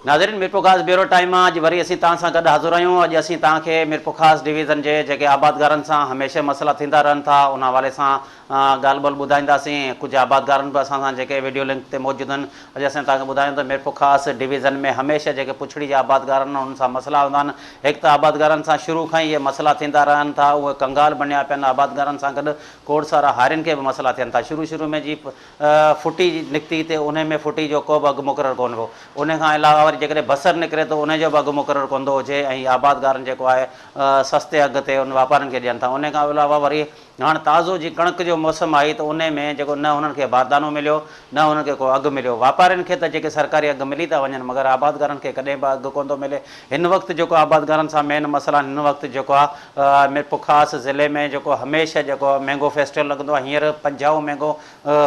ناظرين Mirpurkhas bureau time مان اڄ وري اسين توهان سان گڏ حاضر آهيون اڄ اسين توهان کي ميرپورخاص ڊويزن جي جيڪي آبادگارن سان هميشه مسئلا ٿيندا رهن ٿا ان حوالي سان ڳالهه ٻولهه ٻڌائينداسين ڪجهه آبادگارن به اسان سان جيڪي ويڊيو لنڪ تي موجود آهن اڄ اسين توهان کي ٻڌايون ته ميرپورخاص ڊويزن ۾ هميشه جيڪي پڇڙي جا آبادگار آهن انهن سان مسئلا هوندا آهن هڪ ته آبادگارن سان شروع کان ئي اهي مسئلا ٿيندا رهن ٿا اهي ڪنگال بنيا پيا آهن آبادگارن سان گڏ کوڙ سارا هارين کي به مسئلا ٿين ٿا شروع شروع ۾ جي ڦٽي نڪتي ته انهي ۾ ڦٽي جو ڪو به اگهه مقرر ڪونه هو. انهي کان علاوه وري جيڪڏهن بصر نڪري ٿو انهي جو به اگهه مقرر ڪونه ٿو هجي ۽ آبادگارن جيڪو آهي سستي اگهه تي ان واپارين کي ڏين ٿا. انهي کان علاوه وري هاڻ تازو جي ڪڻڪ جو موسم آئي ته انهي ۾ جيڪو نه هنن کي باردانو مليو نه هنن کي ڪو اگهه مليو. واپارين کي ته جيڪي سرڪاري اگهه ملي ٿا وڃن مگر آبادگارن کي ڪڏهن به اگهه ڪونه ٿو ملي. هن وقت جيڪو آبادگارن سان مين مسئلا آهن هن وقت جيڪو آهي ميرپورخاص ضلعي ۾ جيڪو هميشه جيڪو مينگو فيسٽيول لڳندو آهي هينئر پنجاهون مينگو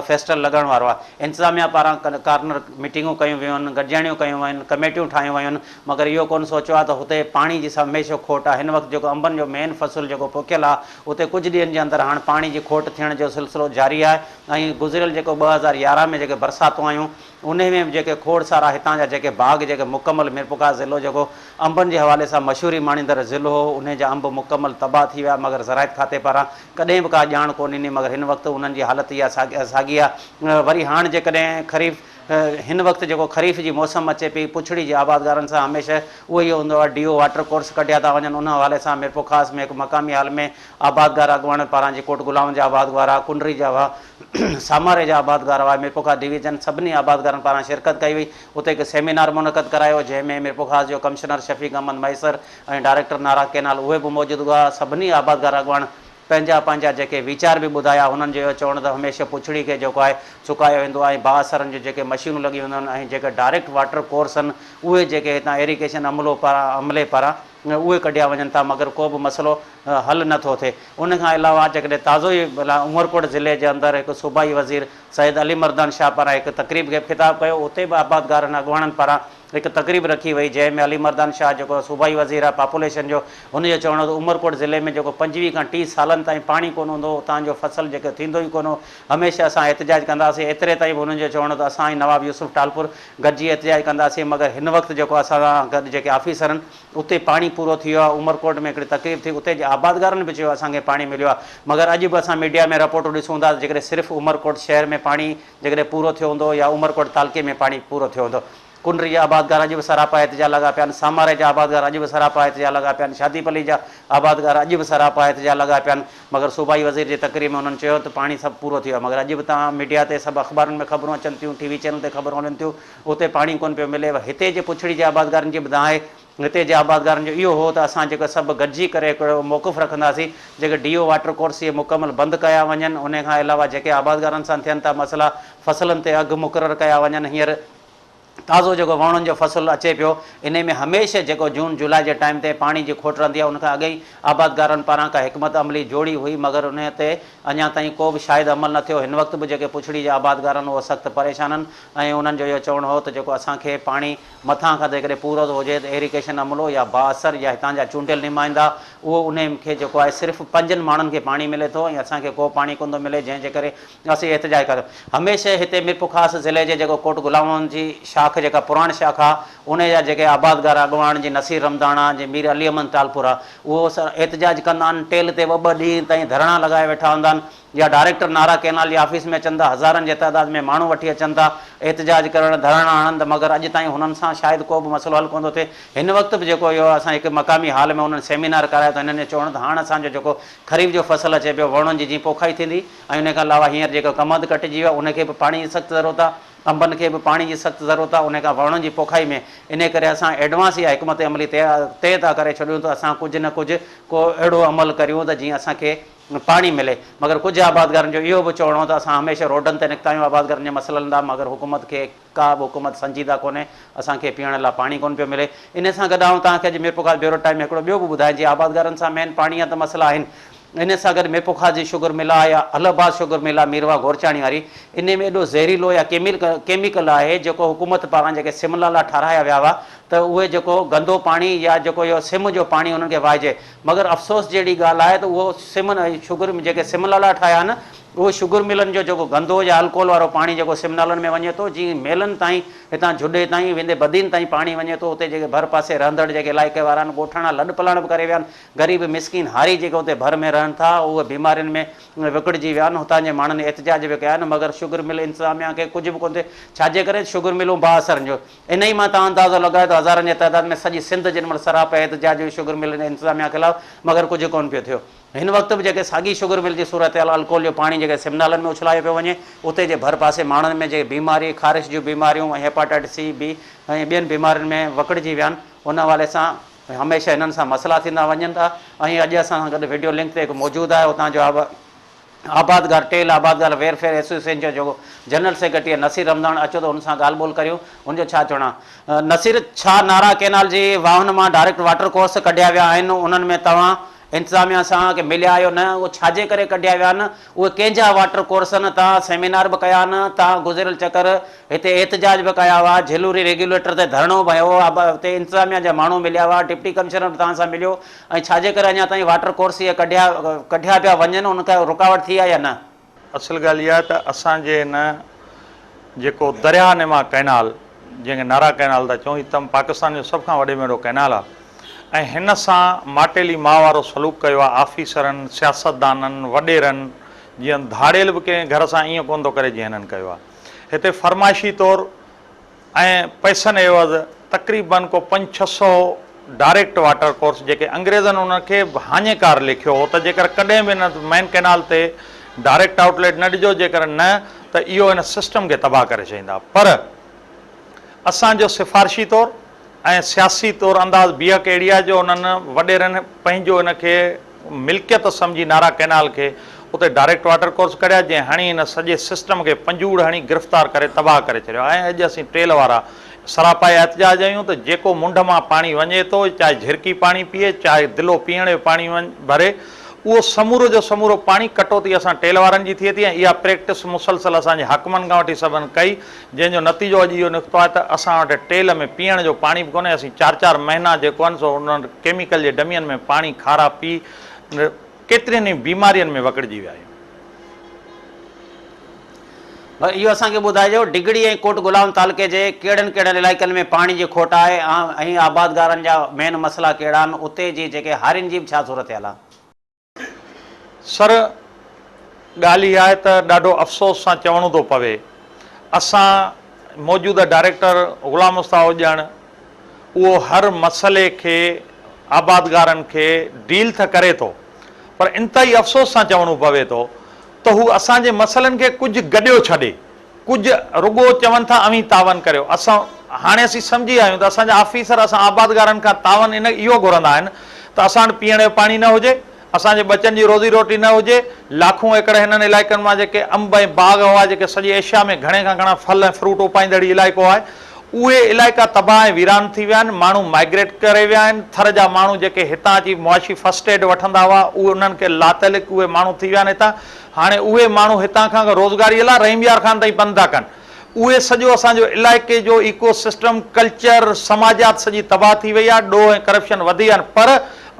فيسٽل لڳڻ وارو آهي. انتظاميا پاران ڪارنر ميٽنگون ڪيون ويون آهن، گڏجاڻيون ڪيون ويون آهن، ڪميٽيون ٺاهيون ويون آهن، مگر اهو ڪونه سوچيو آهي ته هتي پاڻي جي هميشه کوٽ آهي. هن وقت جيڪو انبن جو مين فصل جيڪو پوکيل آهي، اتي ڪجهه ڏينهن جي اندر هاڻ پاڻي جي کوٽ ٿيڻ جو سلسلو جاري آهي ۽ گذريل جيڪو 2011 ۾ جيڪي برساتون آيون، انهي ۾ به جيڪي کوڙ سارا هتان جا جيڪي باغ جيڪي مڪمل ميرپورخاص ضلعو جيڪو انبن جي حوالي سان مشهوري ماڻيندڙ ضلعو هو انهي جا انب مڪمل تباهه ٿي ويا مگر زراعت کاتي پاران ڪڏهن به ڪا ڄاڻ ڪونه ڏني مگر هن وقت انهن جي حالت اها ساڳي آهي وري هاڻ جيڪڏهن خريف هن وقت جيڪو خريف جي موسم اچي پئي پڇڙي جي آبادگارن سان هميشه اهو ئي هوندو آهي ڊي او واٽر ڪورس ڪڍيا ٿا وڃن ان حوالي سان ميرپورخاص ۾ هڪ مقامي هال ۾ آبادگار اڳواڻن پاران جي ڪوٽ غلام جا آبادگار هئا ڪنري جا هئا ساماري جا آبادگار هئا، ميرپورخاص ڊويزن سڀني آبادگارن پاران شرڪت ڪئي وئي، اتي هڪ سيمينار منعقد ڪرايو، جنهن ۾ ميرپورخاص جو commissioner Shafiq Ahmed Mahesar ۽ director Nara canal اهي به موجود هئا، سڀني آبادگار اڳواڻ پنهنجا پنهنجا جيڪي ويچار به ٻڌايا، هنن جو اهو چوڻ ته هميشه پڇڙي کي جيڪو آهي سڪايو ويندو آهي ۽ بااثرن جون جيڪي مشينون لڳيون وينديون آهن ۽ جيڪي ڊائريڪٽ واٽر ڪورس آهن اهي جيڪي هتان ايريگيشن عملو پاران عملي پاران اهي ڪڍيا وڃن ٿا مگر ڪو به مسئلو حل نه ٿو ٿئي. ان کان علاوه جيڪڏهن تازو ئي عمرڪوٽ ضلعي جي اندر هڪ صوبائي وزير سيد علي مردان شاهه پاران هڪ تقريب کي به خطاب ڪيو اتي به آبادگارن اڳواڻن پاران هڪ تقريب رکي وئي جنهن ۾ علي مردان شاهه جيڪو صوبائي وزير آهي پاپوليشن جو هن جو چوڻ هو ته عمرڪوٽ ضلعي ۾ جيڪو 25 کان 30 سالن تائين پاڻي ڪونه هوندو هو اتان جو فصل جيڪو ٿيندو ئي ڪونه هو هميشه اسان احتجاج ڪنداسين ايتري تائين به هنن جو چوڻ هو ته اسان ۽ نواب يوسف ٽالپر گڏجي احتجاج ڪنداسين مگر هن وقت جيڪو اسان سان گڏ جيڪي آفيسر آهن اتي پاڻي پورو ٿي ويو آهي، عمرڪوٽ ۾ هڪڙي تقريب ٿي اتي جي آبادگارن به چيو اسان کي پاڻي مليو آهي مگر اڄ به اسان ميڊيا ۾ رپورٽون ڏسون ٿا ته جيڪڏهن صرف عمرڪوٽ شهر ۾ پاڻي جيڪڏهن پورو ٿيو هوندو يا عمرڪوٽ تعلقي ۾ پاڻي پورو ٿيو هوندو. ڪنري جا آبادگار اڄ به سراپا احتجاج لڳا پيا آهن، ساماري جا آبادگار اڄ به سراپا احتجاج لڳا پيا آهن، شادي پلي جا آبادگار اڄ به سراپا احتجاج لڳا پيا آهن مگر صوبائي وزير جي تقرير ۾ انهن چيو ته پاڻي سڀ پورو ٿي ويو آهي مگر اڄ به توهان ميڊيا تي سڀ اخبارن ۾ خبرون اچن ٿيون ٽي وي چينل تي خبرون هلن ٿيون اتي پاڻي ڪونه پيو ملي. هتي جي پڇڙي جي آبادگارن جي به دانهن آهي. هتي جي آبادگارن جو اهو هو ته اسان جيڪو سڀ گڏجي ڪري هڪڙو موقف رکنداسين، جيڪي ڊي او واٽر ڪورس اهي مڪمل بند ڪيا وڃن، انهي کان علاوه جيڪي آبادگارن سان ٿين ٿا مسئلا، فصلن تي اگهه مقرر ڪيا وڃن. هينئر تازو جيڪو ووڻن جو فصل اچي پيو، انهي ۾ هميشه جيڪو جون جولاء جي ٽائيم تي پاڻي جي کوٽ رهندي آهي، ان کان اڳ ئي آبادگارن پاران ڪا حڪمت عملي جوڙي هئي، مگر انهي تي اڃا تائين ڪو به شايد عمل نه ٿيو. هن وقت به جيڪي پڇڙي جا آبادگار آهن، اهي سخت پريشان آهن. ۽ انهن جو اهو چوڻ هو ته جيڪو اسان کي پاڻي مٿان کان جيڪڏهن پورو ٿو هجي ته ايريگيشن عملو يا بااثر يا هتان جا چونڊيل نمائندا اهو انهي کي جيڪو آهي صرف پنجن ماڻهن کي پاڻي ملي ٿو ۽ اسان کي ڪو پاڻي ڪونه ٿو ملي جنهن جي ڪري اسين احتجاج ڪريون هميشه هتي ميرپورخاص ضلعي جي جيڪو ڪوٽ غلام محمد جي شاخ جيڪا پراڻ شاخ آهي انهي جا جيڪي آبادگار اڳواڻ جي نصير رمضاڻا جي مير علي احمد ٽالپر آهي اهو احتجاج ڪندا آهن ٽيل تي ٻه ٻه ڏينهن تائين ڌرڻا لڳائي ويٺا هوندا آهن يا ڊائريڪٽر نارا ڪئنال جي آفيس ۾ اچن ٿا هزارن جي تعداد ۾ ماڻهو وٺي اچن ٿا احتجاج ڪرڻ ڌرڻا هڻن ته مگر اڄ تائين هنن سان شايد ڪو به مسئلو حل ڪونه ٿو ٿئي هن وقت به جيڪو اهو اسان هڪ مقامي هال ۾ انهن سيمينار ڪرايو ته هنن جو چوڻ ته هاڻ اسان جو جيڪو خريف جو فصل اچي پيو ووڻن جي جيئن پوکائي ٿيندي ۽ ان کان علاوه هينئر جيڪو ڪمند ڪٽجي ويو آهي ان کي به پاڻي جي سخت ضرورت آهي انبن کي به پاڻي جي سخت ضرورت آهي ان کان ووڻن جي پوکائي ۾ انهي ڪري اسان ايڊوانس اها حڪمت عملي طئي ٿا ڪري ڇڏيون ته اسان ڪجهه نه ڪجهه ڪو اهڙو عمل ڪريون ته جيئن اسان کي پاڻي ملي مگر ڪجهه آبادگارن جو اهو به چوڻ هو ته اسان هميشه روڊن تي نڪتا آهيون آبادگارن جي مسئلن لاء مگر حڪومت کي ڪا به حڪومت سنجيده ڪونهي اسان کي پيئڻ لاء پاڻي ڪونه پيو ملي انهي سان گڏ آئون توهان کي اڄ ميرپورخاص بيورو ٽائيم ۾ هڪڙو ٻيو به ٻڌايان جيئن آبادگارن سان مين پاڻي جا ته مسئلا آهن انهي سان گڏ ميرپورخاص جي شگر مل آهي يا الهباد شگر مل آهي ميرواهه گورچاڻي واري انهي ۾ ايڏو زهريلو يا ڪيميڪل آهي جيڪو حڪومت پاران جيڪي سم لالا ٺارايا ويا هئا ته اهي جيڪو گندو پاڻي يا جيڪو اهو سم جو پاڻي انهن کي وهائجي مگر افسوس جهڙي ڳالهه آهي ته اهو سم شگر جيڪي سم لالا ٺاهيا آهن اهو شگر ملن جو جيڪو گندو يا الڪوحل وارو پاڻي جيڪو سم نالن ۾ وڃي ٿو جي ميلن تائين هتان جهڏي تائين ويندي بدين تائين پاڻي وڃي ٿو اتي جيڪي ڀر پاسي رهندڙ جيڪي علائقي وارا آهن ڳوٺاڻا لڏ پلاڻ به ڪري ويا آهن غريب مسڪين هاري جيڪي اتي ڀر ۾ رهن ٿا اهي بيمارين ۾ وڪڙجي ويا آهن هتان جي ماڻهن احتجاج به ڪيا آهن مگر شگر مل انتظاميا کي ڪجهه به ڪونه ٿئي ڇاجي ڪري شگر ملون بااثرن جو انهي مان توهان اندازو لڳايو ته هزارن جي تعداد ۾ سڄي سنڌ جن مهل سراپا احتجاج هئي شگر مل انتظاميا خلاف مگر ڪجهه ڪونه پيو ٿيو. هن وقت به جيڪي ساڳي شگر مل جي صورتحال الڪوحل جو پاڻي جيڪي سم نالن ۾ اڇلايو پيو وڃي اتي جي ڀر پاسي ماڻهن ۾ جيڪي بيماري خارش جون بيماريون ۽ هيپاٽائٽس سي بي ۽ ٻين بيمارين ۾ وڪڙجي ويا آهن ان حوالي سان هميشه هنن سان مسئلا ٿيندا وڃن ٿا ۽ اڄ اسان سان گڏ وڊيو لنڪ تي هڪ موجود آهي اتان جو آبادگار ٽيل آبادگار ويلفيئر ايسوسيئيشن جو جيڪو جنرل سيڪريٽري آهي نصير رمضان اچو ته ان سان ڳالهه ٻولهه ڪريون ان جو ڇا چوڻ آهي نصير ڇا نارا ڪينال جي واهن مان ڊائريڪٽ واٽر ڪورس ڪڍيا ويا آهن انهن ۾ توهان انتظاميا سان ڪي مليا آهيو نه اهو ڇاجي ڪري ڪڍيا ويا آهن اهي ڪنهن جا واٽر ڪورس آهن توهان سيمينار به ڪيا آهن توهان گذريل چڪر هتي احتجاج به ڪيا هئا جهلوري ريگيوليٽر تي ڌرڻو به هنيو هو اتي انتظاميا جا ماڻهو مليا هئا ڊپٽي ڪمشنر به توهان سان مليو ۽ ڇاجي ڪري اڃا تائين واٽر ڪورس اهي ڪڍيا ڪڍيا پيا وڃن ان کان رڪاوٽ ٿي آهي يا نه؟ اصل ڳالهه اها آهي ته اسان جي هن جيڪو درياهه نما ڪئنال جنهن کي نارا ڪئنال ٿا چئون هي تم پاڪستان جو سڀ کان وڏي ۾ وڏو ڪئنال آهي ۽ هن سان ماٽيلي ماء وارو سلوڪ ڪيو آهي آفيسرن، سياستدانن، وڏيرن جيئن ڌاڙيل به ڪنهن گهر سان ائين ڪونه ٿو ڪري جيئن هنن ڪيو آهي هتي فرمائشي طور ۽ پئسن عيوض تقريباً ڪو پنج ڇھ سئو ڊائريڪٽ واٽر ڪورس جيڪي انگريزن انهن کي به هاڃيڪار ليکيو هو ته جيڪر ڪڏهن به ان مين ڪئنال تي ڊائريڪٽ آئوٽ ليٽ نه ڏجو جيڪر نه ته اهو ان سسٽم کي تباهه ڪري ڇڏيندا پر اسان جو سفارشي طور ۽ سياسي طور انداز بيهڪ اهڙي آهي جو انهن وڏيرن پنهنجو ان کي ملڪيت سمجهي نارا ڪئنال کي اتي ڊائريڪٽ واٽر ڪورس ڪڍيا جنهن هڻي ان سڄي سسٽم کي پنجوڙ هڻي گرفتار ڪري تباهه ڪري ڇڏيو ۽ اڄ اسين ٽيل وارا سراپائي احتجاج آهيون ته جيڪو منڍ مان پاڻي وڃي ٿو چاهي جهرڪي پاڻي پيئي چاهي دلو پيئڻ جو پاڻي ڀري اهو سمورو جو سمورو پاڻي ڪٽوتي اسان ٽيل وارن جي ٿئي ٿي ۽ اها پريڪٽس مسلسل اسان جي حاڪمن کان وٺي سڀن ڪئي جنهن جو نتيجو اڄ اهو نڪتو آهي ته اسان وٽ ٽيل ۾ پيئڻ جو پاڻي به ڪونهي، اسين چار چار مهينا جيڪو آهن سو انهن ڪيميڪل جي ڊمين ۾ پاڻي کارا پي ڪيترين ئي بيمارين ۾ وڪڙجي ويا آهيون. اهو اسان کي ٻڌائجو ڊگهڙي ۽ ڪوٽ غلام تعلقي جي ڪهڙن ڪهڙن علائقن ۾ پاڻي جي کوٽ آهي ۽ آبادگارن جا مين مسئلا ڪهڙا آهن اتي جي جيڪي هارين جي به ڇا صورتحال آهي. سر ڳالهه اها آهي ته ڏاڍو افسوس سان چوڻو ٿو پوي اسان موجوده ڊائريڪٽر غلام مصطفيٰ اوڄڻ اهو هر مسئلي کي آبادگارن کي ڊيل ته ڪري ٿو پر انتهائي افسوس سان چوڻو پوي ٿو ته هو اسان جي مسئلن کي ڪجهه گڏيو ڇڏي ڪجهه رڳو چون ٿا اوهين تعاون ڪريو. اسان هاڻي اسين سمجهي ويا آهيون ته اسان جا آفيسر اسان آبادگارن کان تعاون ان اهو گهرندا آهن ته اسان وٽ پيئڻ جو پاڻي نه هجي، اسان جي ٻچن جي روزي روٽي نه هجي، لاکون ايڪڙ هنن علائقن مان جيڪي انب ۽ باغ هئا جيڪي سڄي ايشيا ۾ گهڻي کان گهڻا ڦل ۽ فروٽ اپائيندڙ هي علائقو آهي اهي علائقا تباهه ۽ ويران ٿي ويا آهن، ماڻهو مائگريٽ ڪري ويا آهن، ٿر جا ماڻهو جيڪي هتان اچي معاشي فرسٽ ايڊ وٺندا هئا اهي انهن کي لاتعلق اهي ماڻهو ٿي ويا آهن هتان. هاڻي اهي ماڻهو هتان کان روزگاريء لاء رحيم يار خان تائين پنڌ ٿا ڪن. اهي سڄو اسان جو علائقي جو ايڪو سسٽم، ڪلچر، سماجيات سڄي تباهه ٿي وئي آهي، ڏوهه ۽ ڪرپشن وڌي ويا آهن پر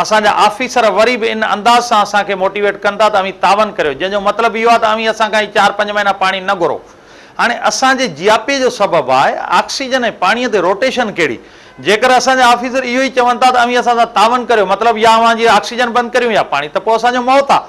اسان جا آفيسر وري به ان انداز سان اسان کي موٽيويٽ ڪن ٿا ته اوهين تعاون ڪريو جنهن جو مطلب اهو آهي ته اوهين اسان کان هي چار پنج مهينا پاڻي نه گهرو. هاڻي اسان جي جياپي جو سبب آهي آڪسيجن ۽ پاڻيء تي روٽيشن ڪهڙي؟ جيڪر اسان جا آفيسر اهو ئي چون ٿا ته اوهين اسان سان تعاون ڪريو مطلب يا اوهان جي آڪسيجن بند ڪريون يا پاڻي ته پوء اسان جو موت آهي.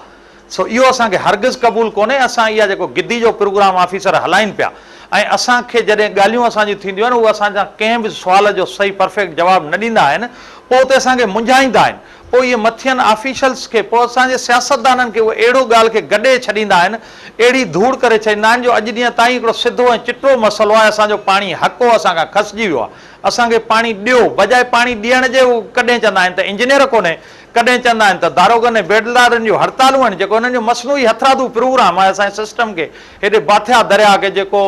سو اهو اسان کي هرگز قبول ڪونهي، اسان اها جيڪو گدي جو پروگرام آفيسر هلائين پيا ۽ اسان کي جڏهن ڳالهيون اسان جون ٿينديون آهن اهي اسان جا ڪنهن به سوال جو صحيح پرفيڪٽ جواب نه ڏيندا آهن پوء اتي اسان کي منجهائيندا آهن پوء اهي مٿين آفيشلز کي پوء اسان جي سياستدانن کي اهي اهڙو ڳالهه کي گڏي ڇڏيندا آهن اهڙي ڌوڙ ڪري ڇڏيندا آهن جو اڄ ڏينهن تائين هڪڙو سڌو ۽ چٽو مسئلو آهي اسان جو پاڻي حق هو اسان کان کسجي ويو آهي اسان کي پاڻي ڏيو بجاء پاڻي ڏيڻ جي هو ڪڏهن چوندا آهن ته انجنيئر ڪونهي ڪڏهن چوندا آهن ته داروغن ۽ بيلدارن جون هڙتالون آهن جيڪو انهن جو مصنوعي هٿرادو پروگرام آهي اسان جي سسٽم کي هيڏي باٿيا درياهه کي جيڪو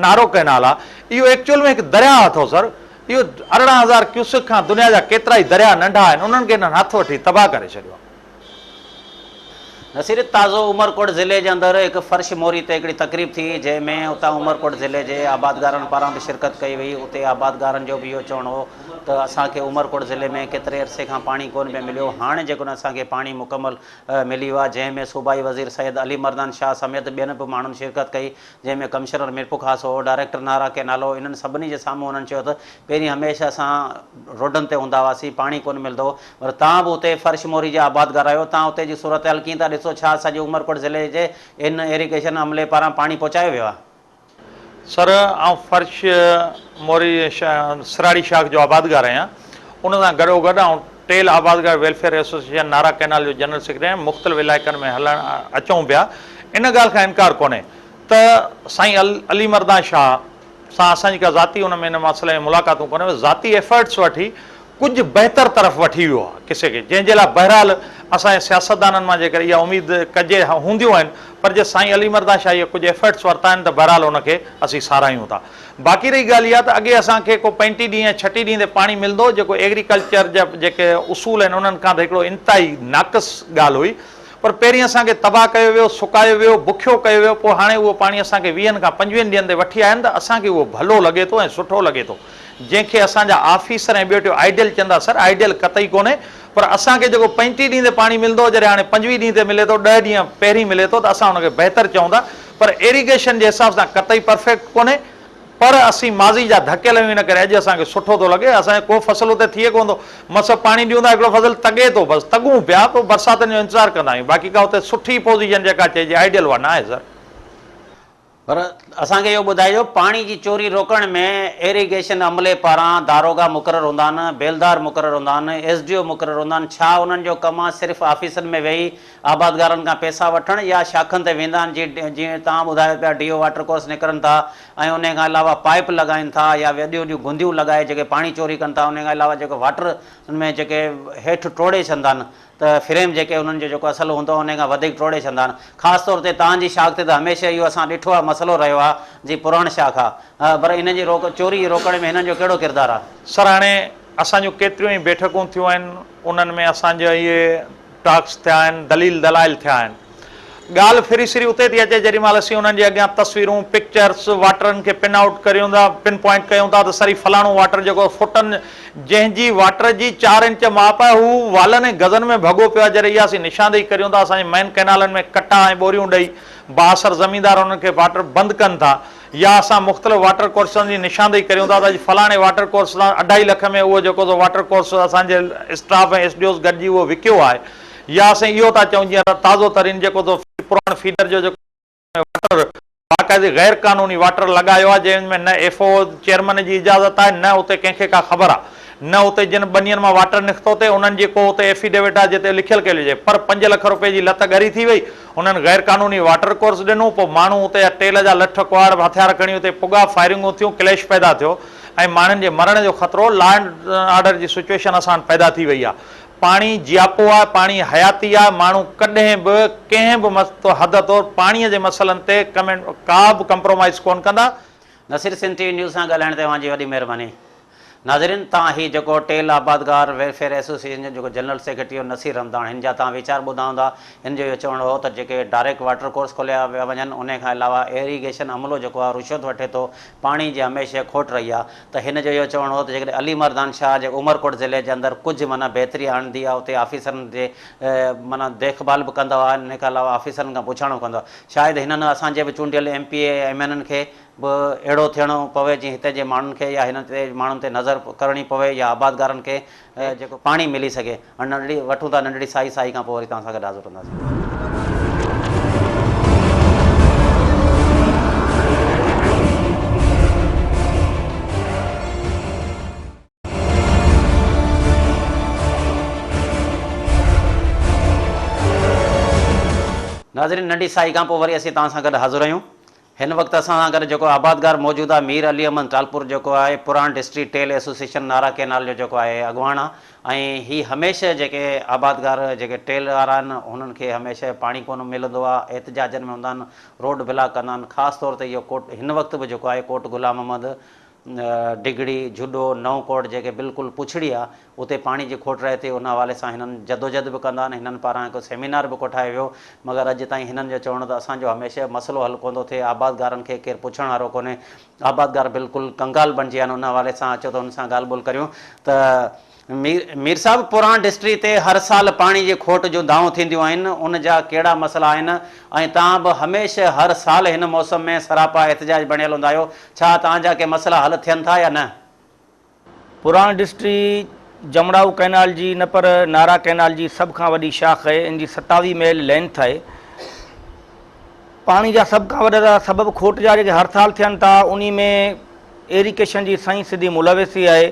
نارو ڪئنال آهي اهو ايڪچوئل ۾ هڪ درياهه اٿو سر اهو 18,000 ڪيوسڪ کان دنيا جا ڪيترائي درياهه ننڍا آهن انهن کي انهن هٿ وٺي تباهه ڪري ڇڏيو آهي. نصير تازو عمرڪوٽ ضلعي جي اندر هڪ فرش موري تي هڪڙي تقريب ٿي جنهن ۾ اتان عمرڪوٽ ضلعي جي آبادگارن پاران به شرڪت ڪئي وئي اتي آبادگارن جو به اهو چوڻ هو ته اسان کي عمرڪوٽ ضلعي ۾ ڪيتري عرصي کان پاڻي ڪونه پئي مليو هاڻي جيڪڏهن اسان کي پاڻي مڪمل ملي ويو آهي جنهن ۾ صوبائي وزير سيد علي مردان شاهه سميت ٻين به ماڻهن شرڪت ڪئي جنهن ۾ ڪمشنر ميرپورخاص هو، ڊائريڪٽر نارا ڪئنال هو، انهن سڀني جي سامهون انهن چيو ته پهرين هميشه اسان روڊن تي هوندا هئاسين، پاڻي ڪونه ملندو هو، پر توهان به اتي فرش موري جا آبادگار آهيو، توهان اتي جي صورتحال ڪيئن ٿا ڏسو، ڇا سڄي عمرڪوٽ ضلعي جي ان ايريگيشن عملي پاران پاڻي پهچايو ويو آهي؟ سر آئون فرش موري سراڙي شاخ جو آبادگار آهيان، ان سان گڏوگڏ آئون ٽيل آبادگار ويلفيئر ايسوسيئيشن نارا ڪئنال جو جنرل سيڪريٽري آهيان، مختلف علائقن ۾ هلڻ اچون پيا، ان ڳالهه کان انڪار ڪونهي ته سائين علي مردان شاهه سان اسان جي ڪا ذاتي ان ۾ ان مسئلي ۾ ملاقاتون ڪونهي پر ذاتي ايفرٽس وٺي ڪجهه بهتر طرف وٺي ويو آهي قصي کي جنهن جي لاء بهرحال اسان جي سياستدانن مان جيڪر اها اميد ڪجي هونديون آهن پر جي سائين علي مردان شاهه اهي ڪجهه ايفرٽس ورتا آهن ته بهرحال ان کي اسين ساراهيون ٿا. باقي رهي ڳالهه اها ته اڳي اسان کي ڪو پنجٽيهه ڏينهن يا ڇٽيهه ڏينهن تي پاڻي ملندو هو جيڪو ايگريڪلچر جا جيڪي اصول آهن انهن کان ته هڪڙو انتهائي ناقص ڳالهه هئي پر پهرين اسان کي تباهه ڪيو ويو، سڪايو ويو، بکيو ڪيو ويو پوء هاڻي اهو پاڻي اسان کي ويهن کان پنجويهن ڏينهن تي وٺي آيا آهن ته اسان کي اهو ڀلو لڳي ٿو ۽ سٺو لڳي ٿو جنهن کي اسان جا آفيسر ۽ ٻيو ٽيو آئيڊيل چوندا سر آئيڊيل قطعي ڪونهي پر اسان کي جيڪو پنجٽيهه ڏينهن تي پاڻي ملندو هو جڏهن هاڻي پنجويهه ڏينهن تي ملي ٿو ڏهه ڏينهن پهرين ملي ٿو ته اسان ان کي بهتر چئون ٿا پر ايريگيشن جي حساب سان قطعي پرفيڪٽ ڪونهي پر اسين ماضي جا ڌڪيل آهيون ان ڪري اڄ اسان کي سٺو ٿو لڳي اسان جو ڪو فصل اتي ٿئي ڪونه ٿو مس پاڻي ڏيون ٿا هڪڙو فصل تڳي ٿو بس تڳون پيا پوء برساتن جو انتظار ڪندا آهيون باقي ڪا اتي سٺي پوزيشن جيڪا چئجي آئيڊيل اها ناهي سر. پر اسان کي اهو ٻڌائجو پاڻي جي چوري روڪڻ ۾ ايريگيشن عملي پاران داروغا مقرر هوندا آهن، بيلدار مقرر هوندا آهن، ايس ڊي او مقرر هوندا آهن، ڇا انهن جو ڪم آهي صرف آفيسن ۾ ويهي آبادگارن کان پئسا وٺڻ يا شاخن تي ويندا آهن جي جيئن توهان ٻڌايو پيا ڊي او واٽر ڪورس نڪرن ٿا ۽ انهي کان علاوه پائيپ لڳائين ٿا يا وڏيون وڏيون گنديون لڳائي جيڪي پاڻي چوري ڪن ٿا انهي کان علاوه جيڪو واٽر ۾ جيڪي هيٺ ٽوڙي ڇڏندا آهن ته فريم جيڪي انهن جو جيڪو اصل هوندو آهي انهي کان وڌيڪ ٽوڙي ڇڏندا آهن خاص طور تي توهان جي شاخ تي ته هميشه اهو اسان ڏٺو آهي مسئلو رهيو آهي جي پراڻ شاخ آهي پر انهن جي روڪ چوري جي روڪڻ ۾ هنن جو ڪهڙو ڪردار آهي؟ سر هاڻي اسان جون ڪيتريون ئي بيٺڪون ٿيون آهن انهن ۾ اسان جا اهي ٽاڪس ٿيا آهن دليل دلائل ٿيا آهن ڳالهه ڦري سري اتي ٿي اچي جيڏي مهل اسين انهن جي اڳيان تصويرون، پڪچرس، واٽرن کي پن آئوٽ ڪريون ٿا، پن پوائنٽ ڪيون ٿا ته سر هي فلاڻو واٽر جيڪو فوٽن جنهن جي واٽر جي چار انچ ماپ آهي هو والن ۽ گزن ۾ ڀڳو پيو آهي جڏهن اها اسين نشاندهي ڪريون ٿا اسان جي مين ڪئنالن ۾ ڪٽا ۽ ٻوريون ڏئي بااثر زميندار انهن کي واٽر بند ڪن ٿا يا اسان مختلف واٽر ڪورسن جي نشاندهي ڪريون ٿا ته اڄ فلاڻي واٽر ڪورس تان اڍائي لک ۾ اهو جيڪو سو واٽر ڪورس اسان جي اسٽاف ۽ ايس ڊي اوز گڏجي اهو وڪيو آهي يا اسين اهو ٿا چئون جيئن تازو ترين جيڪو سو پراڻ فيڊر جو جيڪو واٽر باقاعدي غير قانوني واٽر لڳايو آهي جنهن ۾ نه ايف او چيئرمن جي اجازت آهي نه اتي ڪنهن کي ڪا خبر آهي نه اتي جن ٻنين مان واٽر نڪتو ٿي انهن جي ڪو اتي ايفيڊيوٽ آهي جتي لکيل ڪيل هجي پر پنج لک روپيه جي لت ڳري ٿي وئي انهن غير قانوني واٽر ڪورس ڏنو پوء ماڻهو اتي جا ٽيل جا لٺ ڪهاڙ هٿيار کڻي اتي پڳا فائرنگون ٿيون ڪليش پيدا ٿيو ۽ ماڻهن جي مرڻ جو خطرو لا اينڊ آرڊر جي سچوئيشن اسان وٽ پيدا ٿي وئي آهي پاڻي جياپو آهي، پاڻي حياتي آهي، ماڻهو ڪڏهن به ڪنهن به حد طور پاڻي جي مسئلن تي ڪا به ڪمپرومائيز ڪونه ڪندا. Naseer Sindh T V news سان ڳالهائڻ تي اوهان جي وڏي مهرباني. ناظرين توهان هي جيڪو ٽيل آبادگار ويلفيئر ايسوسيئيشن جو جيڪو جنرل سيڪريٽري هو نصير رمضان هن جا توهان ويچار ٻڌا هوندا هن جو اهو چوڻ هو ته جيڪي ڊائريڪٽ واٽر ڪورس کوليا ويا وڃن انهي کان علاوه ايريگيشن عملو جيڪو آهي رشوت وٺي ٿو پاڻي جي هميشه کوٽ رهي آهي ته هن جو اهو چوڻ هو ته جيڪڏهن علي مردان شاهه جي عمرڪوٽ ضلعي جي اندر ڪجهه معنيٰ بهتري آڻندي آهي اتي آفيسرن جي معنيٰ ديک ڀال به ڪندا هئا ان کان علاوه آفيسرن کان پڇاڻو ڪندا هئا شايد هنن اسان جي به چونڊيل ايم پي اي ۽ ايم اين اين کي به اهڙو ٿيڻو پوي جيئن هتي جي ماڻهن کي يا هن تي ماڻهن تي نظر ڪرڻي پوي يا آبادگارن کي جيڪو پاڻي ملي سگهي. هاڻي ننڍڙي وٺون ٿا ننڍڙي سائي سائي کان پوء وري توهان سان گڏ حاضر هونداسين. ناظرين ننڍي سائي کان پوء وري اسين توهان سان گڏ حاضر آهيون. هن وقت اسان سان گڏ جيڪو آبادگار موجود آهي مير علي احمد ٽالپر جيڪو آهي پراڻ ڊسٽري ٽيل ايسوسيئيشن نارا ڪئنال جو جيڪو آهي اڳواڻ آهي ۽ هي هميشه جيڪي آبادگار جيڪي ٽيل وارا آهن هنن کي هميشه پاڻي ڪونه ملندو آهي احتجاجن ۾ هوندا آهن روڊ بلاڪ ڪندا آهن خاص طور تي اهو ڪوٽ هن وقت به جيڪو آهي ڪوٽ غلام محمد ڊگهڙي، جهڏو، نئون ڪوٽ جيڪي بلڪل پڇڙي آ اتي پاڻي جي کوٽ رهي ٿي ان حوالي سان هنن جدوجھد به ڪندا آهن هنن پاران هڪ سيمينار به ڪوٺايو ويو مگر اڄ تائين هنن جو چوڻ ته اسان جو هميشه مسئلو حل ڪوندو ٿئي آبادگارن کي ڪير پڇڻ وارو ڪونهي آبادگار بلڪل ڪنگال بڻجي ويا آهن ان حوالي سان اچو ته هن سان ڳالهه ٻولهه ڪريون ته مير صاحب پراڻ ڊسٽري تي هر سال پاڻي جي کوٽ جون دانهون ٿينديون آهن ان جا ڪهڙا مسئلا آهن ۽ توهان به هميشه هر سال هن موسم ۾ سراپا احتجاج بڻيل هوندا آهيو ڇا توهان جا ڪي مسئلا حل ٿين ٿا يا نه؟ پراڻ ڊسٽري جمڙائو ڪئنال جي نه پر نارا ڪئنال جي سڀ کان وڏي شاخ آهي ان جي 27 ميل لينٿ آهي پاڻي جا سڀ کان وڏا سبب کوٽ جا جيڪي هر سال ٿين ٿا انهي ۾ ايريگيشن جي سائين سڌي ملوثي آهي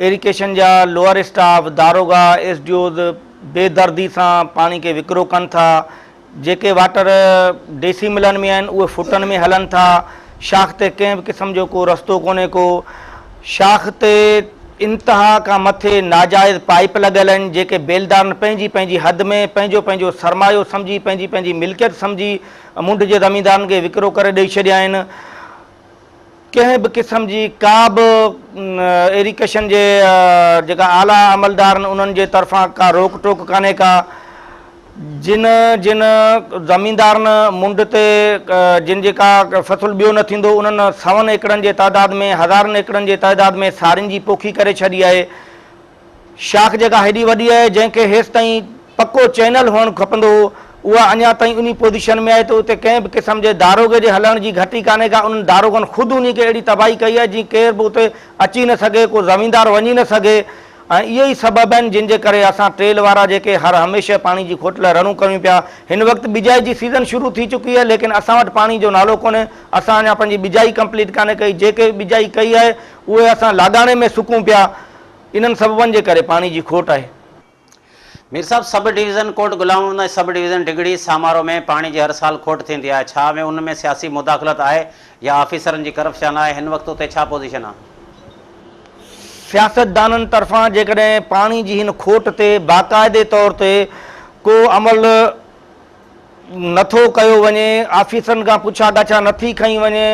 ايريگيشن جا لوئر اسٽاف، داروغا، ايس ڊي اوز بي دردي سان پاڻي کي وڪرو ڪن ٿا، جيڪي واٽر ڊيسي ملن ۾ آهن اهي فوٽن ۾ هلن ٿا، شاخ تي ڪنهن به قسم جو ڪو رستو ڪونهي ڪو، شاخ تي انتها کان مٿي ناجائز پائيپ لڳل آهن جيڪي بيلدارن پنهنجي پنهنجي حد ۾ پنهنجو پنهنجو سرمايو سمجهي پنهنجي پنهنجي ملڪيت سمجهي منڍ جي زميندارن کي وڪرو ڪري ڏئي ڇڏيا آهن. ڪنهن به قسم جي ڪا به ايريگيشن جي جيڪا اعليٰ عملدار آهن انهن جي طرفان ڪا روڪ ٽوڪ ڪانهي ڪا جن جن زميندارن منڊ تي جن جي ڪا فصل ٻيو نه ٿيندو انهن سون ايڪڙن جي تعداد ۾ هزارن ايڪڙن جي تعداد ۾ سارين جي پوکي ڪري ڇڏي آهي شاخ جيڪا هيڏي وڏي آهي جنهن کي هيستائين پڪو چينل هئڻ کپندو هو اها اڃا تائين انهي پوزيشن ۾ آهي ته اتي ڪنهن به قسم جي داروغي جي هلڻ جي گهٽي ڪانهي ڪا انهن داروغن خود انهي کي اهڙي تباهي ڪئي آهي جيئن ڪير به اتي اچي نه سگهي ڪو زميندار وڃي نه سگهي ۽ اهي ئي سبب آهن جن جي ڪري اسان ٽيل وارا جيڪي هر هميشه پاڻي جي کوٽ لاء رڙون ڪريون پيا هن وقت ٻجائي جي سيزن شروع ٿي چڪي آهي ليڪن اسان وٽ پاڻي جو نالو ڪونهي اسان اڃا پنهنجي ٻجائي ڪمپليٽ ڪانهي ڪئي جيڪي ٻجائي ڪئي آهي اهي اسان لاڳاڻي ۾ سڪون پيا انهن سببن جي ڪري پاڻي جي کوٽ آهي. مير صاحب sub division Kot Ghulam Muhammad ۽ sub division Digri Samaro ۾ پاڻي جي هر سال کوٽ ٿيندي آهي ڇا ۾ ان ۾ سياسي مداخلت آهي يا آفيسرن جي ڪرپشن آهي هن وقت اتي ڇا پوزيشن آهي؟ سياستدانن طرفان جيڪڏهن پاڻي جي هن کوٽ تي باقاعدي طور تي ڪو عمل نه ٿو ڪيو وڃي، آفيسرن کان پڇا ڳاڇا نه ٿي کنئي وڃي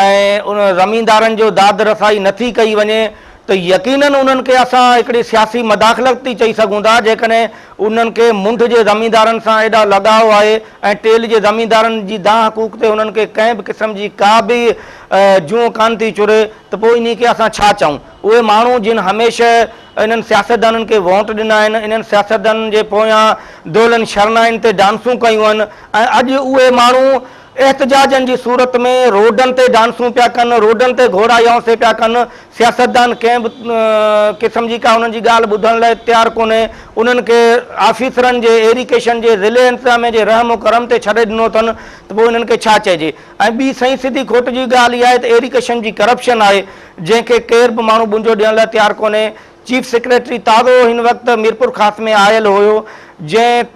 ۽ ان زميندارن جو داد رسائي نه ٿي ڪئي وڃي ته يقينن انهن کي اسان هڪڙي سياسي مداخلت ئي چئي سگهون ٿا جيڪڏهن انهن کي منڍ جي زميندارن سان ايڏا لڳاء آهي ۽ ٽيل جي زميندارن جي دانهن ڪوڪ تي انهن کي ڪنهن به قسم جي ڪا به جونء ڪانه ٿي چري ته پوء انهي کي اسان ڇا چئون اهي ماڻهو جن هميشه انهن سياستدانن کي ووٽ ڏنا آهن، انهن سياستدانن جي پويان دهلن شرنائين تي ڊانسون ڪيون آهن ۽ اڄ اهي ماڻهو احتجاجن جي صورت ۾ روڊن تي ڊانسون پيا ڪن، روڊن تي گهوڙا يونسي پيا ڪن، سياستدان ڪنهن به قسم جي ڪا انهن جي ڳالهه ٻڌڻ لاء تيار ڪونهي، انهن کي آفيسرن جي ايريگيشن جي ضلعي انتظاميه جي رحم و ڪرم تي ڇڏي ڏنو اٿن ته پوء انهن کي ڇا چئجي ۽ ٻي سئين سڌي کوٽ جي ڳالهه اها آهي ته ايريگيشن جي ڪرپشن آهي. جنهن کي ڪير به ماڻهو ٻنجو ڏيڻ لاء تيار ڪونهي. چيف سيڪريٽري تازو هن وقت ميرپورخاص ۾ آيل هيو، جنهن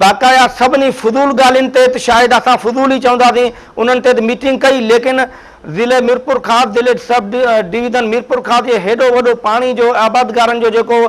باقاعده سڀني فضول ڳالهين تي ته شايد اسان فضول ئي چونداسين، انهن تي ته ميٽنگ ڪئي، ليڪن ضلعي ميرپورخاص، ضلعي سب ڊويزن ميرپورخاص جي هيڏو وڏو پاڻي جو آبادگارن جو جيڪو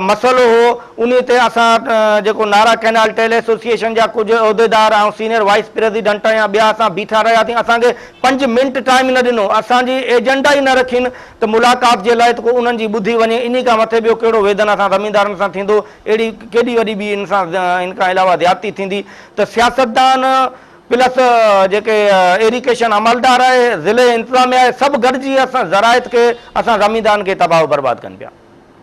مسئلو هو، انهي تي اسان جيڪو نارا ڪئنال ٽيل ايسوسيئيشن جا ڪجهه عهديدار ۽ سينئر وائيس پريزيڊنٽ ۽ ٻيا اسان بيٺا رهياسين، اسان کي پنج منٽ ٽائيم نه ڏنو، اسان جي ايجنڊا ئي نه رکين ته ملاقات جي لاء ته ڪو انهن جي ٻڌي وڃي، انهي کان مٿي ٻيو ڪهڙو ويڌن اسان زميندارن سان ٿيندو، اهڙي ڪيڏي وڏي ٻي ان سان ان کان علاوه زيادتي ٿيندي ته سياستدان پلس جيڪي ايريگيشن عملدار آهي، ضلعي انتظاميه آهي سڀ گڏجي اسان زراعت کي اسان زميندارن کي تباهه و برباد ڪن پيا.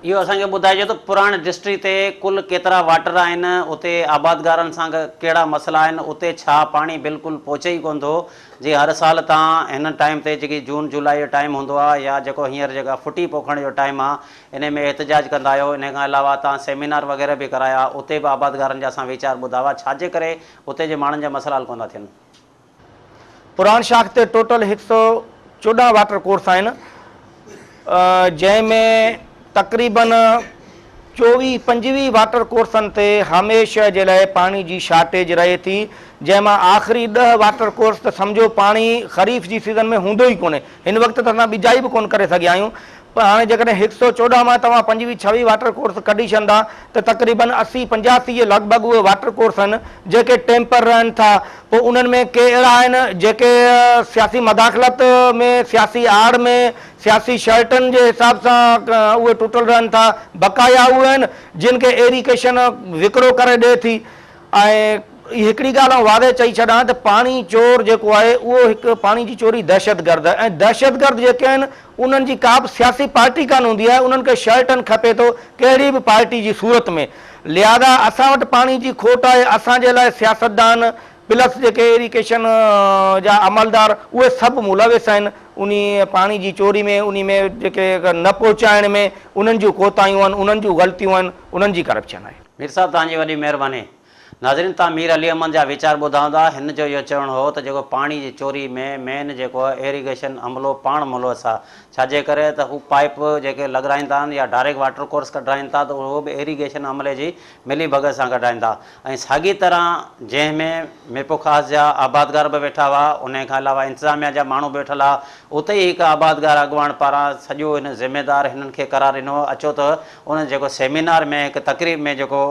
اهو اسان کي ٻڌائجو ته پراڻ ڊسٽرڪٽ تي ڪل ڪيترا واٽر آهن، اتي آبادگارن سان ڪهڙا مسئلا آهن، اتي ڇا پاڻي بلڪل پهچي ئي ڪونه ٿو، جي هر سال تان هن ٽائيم تي جيڪي جون جولاء جو ٽائيم هوندو آهي يا جيڪو هينئر جيڪا ڦٽي پوکڻ جو ٽائيم آهي انهي ۾ احتجاج ڪندا آهيو، انهي کان علاوه تان سيمينار وغيره به ڪرايا اتي به آبادگارن جا اسان ويچار ٻڌا هئا، ڇاجي ڪري اتي جي ماڻهن جا مسئلا حل ڪونه ٿا ٿين. پراڻ شاخ تي ٽوٽل 114 واٽر ڪورس آهن جنهن ۾ تقريبن 24 25 واٽر ڪورسن تي هميشه جي لاء پاڻي جي شارٽيج رهي ٿي جنهن مان آخري 10 واٽر ڪورس ته سمجهو پاڻي خريف جي سيزن ۾ هوندو ئي ڪونهي هن وقت ته اسان ٻجائي به ڪونه ڪري سگهيا آهيون پر هاڻي جيڪڏهن هڪ سئو 14 مان توهان 25 26 واٽر ڪورس ڪڍي ڇڏندا ته تقريبن 80 85 جي لڳ ڀڳ اهي واٽر ڪورس آهن جيڪي ٽيمپر رهن ٿا. پوء انهن ۾ ڪي اهڙا آهن جيڪي سياسي مداخلت ۾ سياسي آڙ ۾ سياسي شرٽن جي حساب سان اهي ٽٽل رهن ٿا. بقايا اهي آهن جن کي ايريگيشن وڪرو ڪري ڏئي ٿي. ۽ هڪڙي ڳالهه آئون واضح چئي ڇڏان ته پاڻي چور جيڪو آهي اهو هڪ پاڻي جي چوري دهشتگرد آهي ۽ دهشتگرد جيڪي آهن انهن جي ڪا به سياسي پارٽي ڪانه هوندي آهي انهن کي شرٽن کپي ٿو ڪهڙي به پارٽي جي صورت ۾ لهذا اسان وٽ پاڻي جي کوٽ آهي اسان جي لاء سياستدان پلس جيڪي ايريگيشن جا عملدار اهي سڀ ملوث آهن انهي پاڻي جي چوري ۾ انهي ۾ جيڪي نه پهچائڻ ۾ انهن جون ڪوتاهيون آهن انهن جون غلطيون آهن انهن جي ڪرپشن آهي. مير صاحب توهان جي وڏي مهرباني. ناظرين توهان مير علي احمد جا ويچار ٻڌا هوندا هن جو اهو چوڻ هو ته جيڪو پاڻي جي چوري ۾ مين جيڪو ايريگيشن عملو پاڻ ملوث آ ڇا جي ڪري ته هو پائيپ جيڪي لڳرائين ٿا يا ڊائريڪٽ واٽر ڪورس ڪڍرائين ٿا ته اهو به ايريگيشن عملي جي ملي ڀڳت سان ڪڍرائين ٿا ۽ ساڳي طرح جنهن ۾ ميرپورخاص جا آبادگار به ويٺا هئا انهي کان علاوه انتظاميا جا ماڻهو به ويٺل ها اتي ئي هڪ آبادگار اڳواڻ پاران سڄو هن ذميدار هنن کي قرار ڏنو اچو ته ان جيڪو سيمينار ۾ هڪ تقريب ۾ جيڪو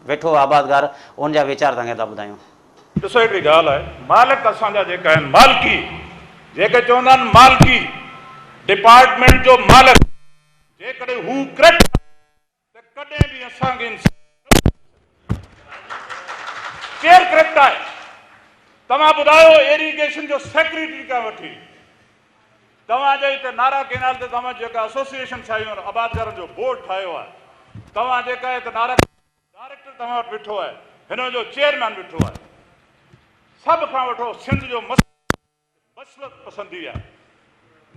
ويٺو هو آبادگار ان جا ويچار توهان کي ٿا ٻڌايون. ڏسو هڪڙي ڳالهه آهي مالڪ اسان جا جيڪا آهن مالڪي جيڪي چوندا آهن مالڪي ڊپارٽمينٽ جو مالڪ جيڪڏهن هو ڪرپٽ آهي ته ڪڏهن به اسان کي انصاف نه ٿو ڏئي سگهي. ڪير ڪرپٽ آهي توهان ٻڌايو ايريگيشن جو سيڪريٽري کان وٺي توهان جي هتي نارا ڪينال تي توهان جيڪا ايسوسيئيشن ٺاهيون آهن آبادگارن جو بورڊ ٺاهيو آهي توهان جيڪا هتي نارا ڊائريڪٽر توهان وٽ ويٺو آهي هن جو چيئرمين ويٺو آهي سڀ کان وٺو سنڌ جو مسئلو مصلحت پسندي آهي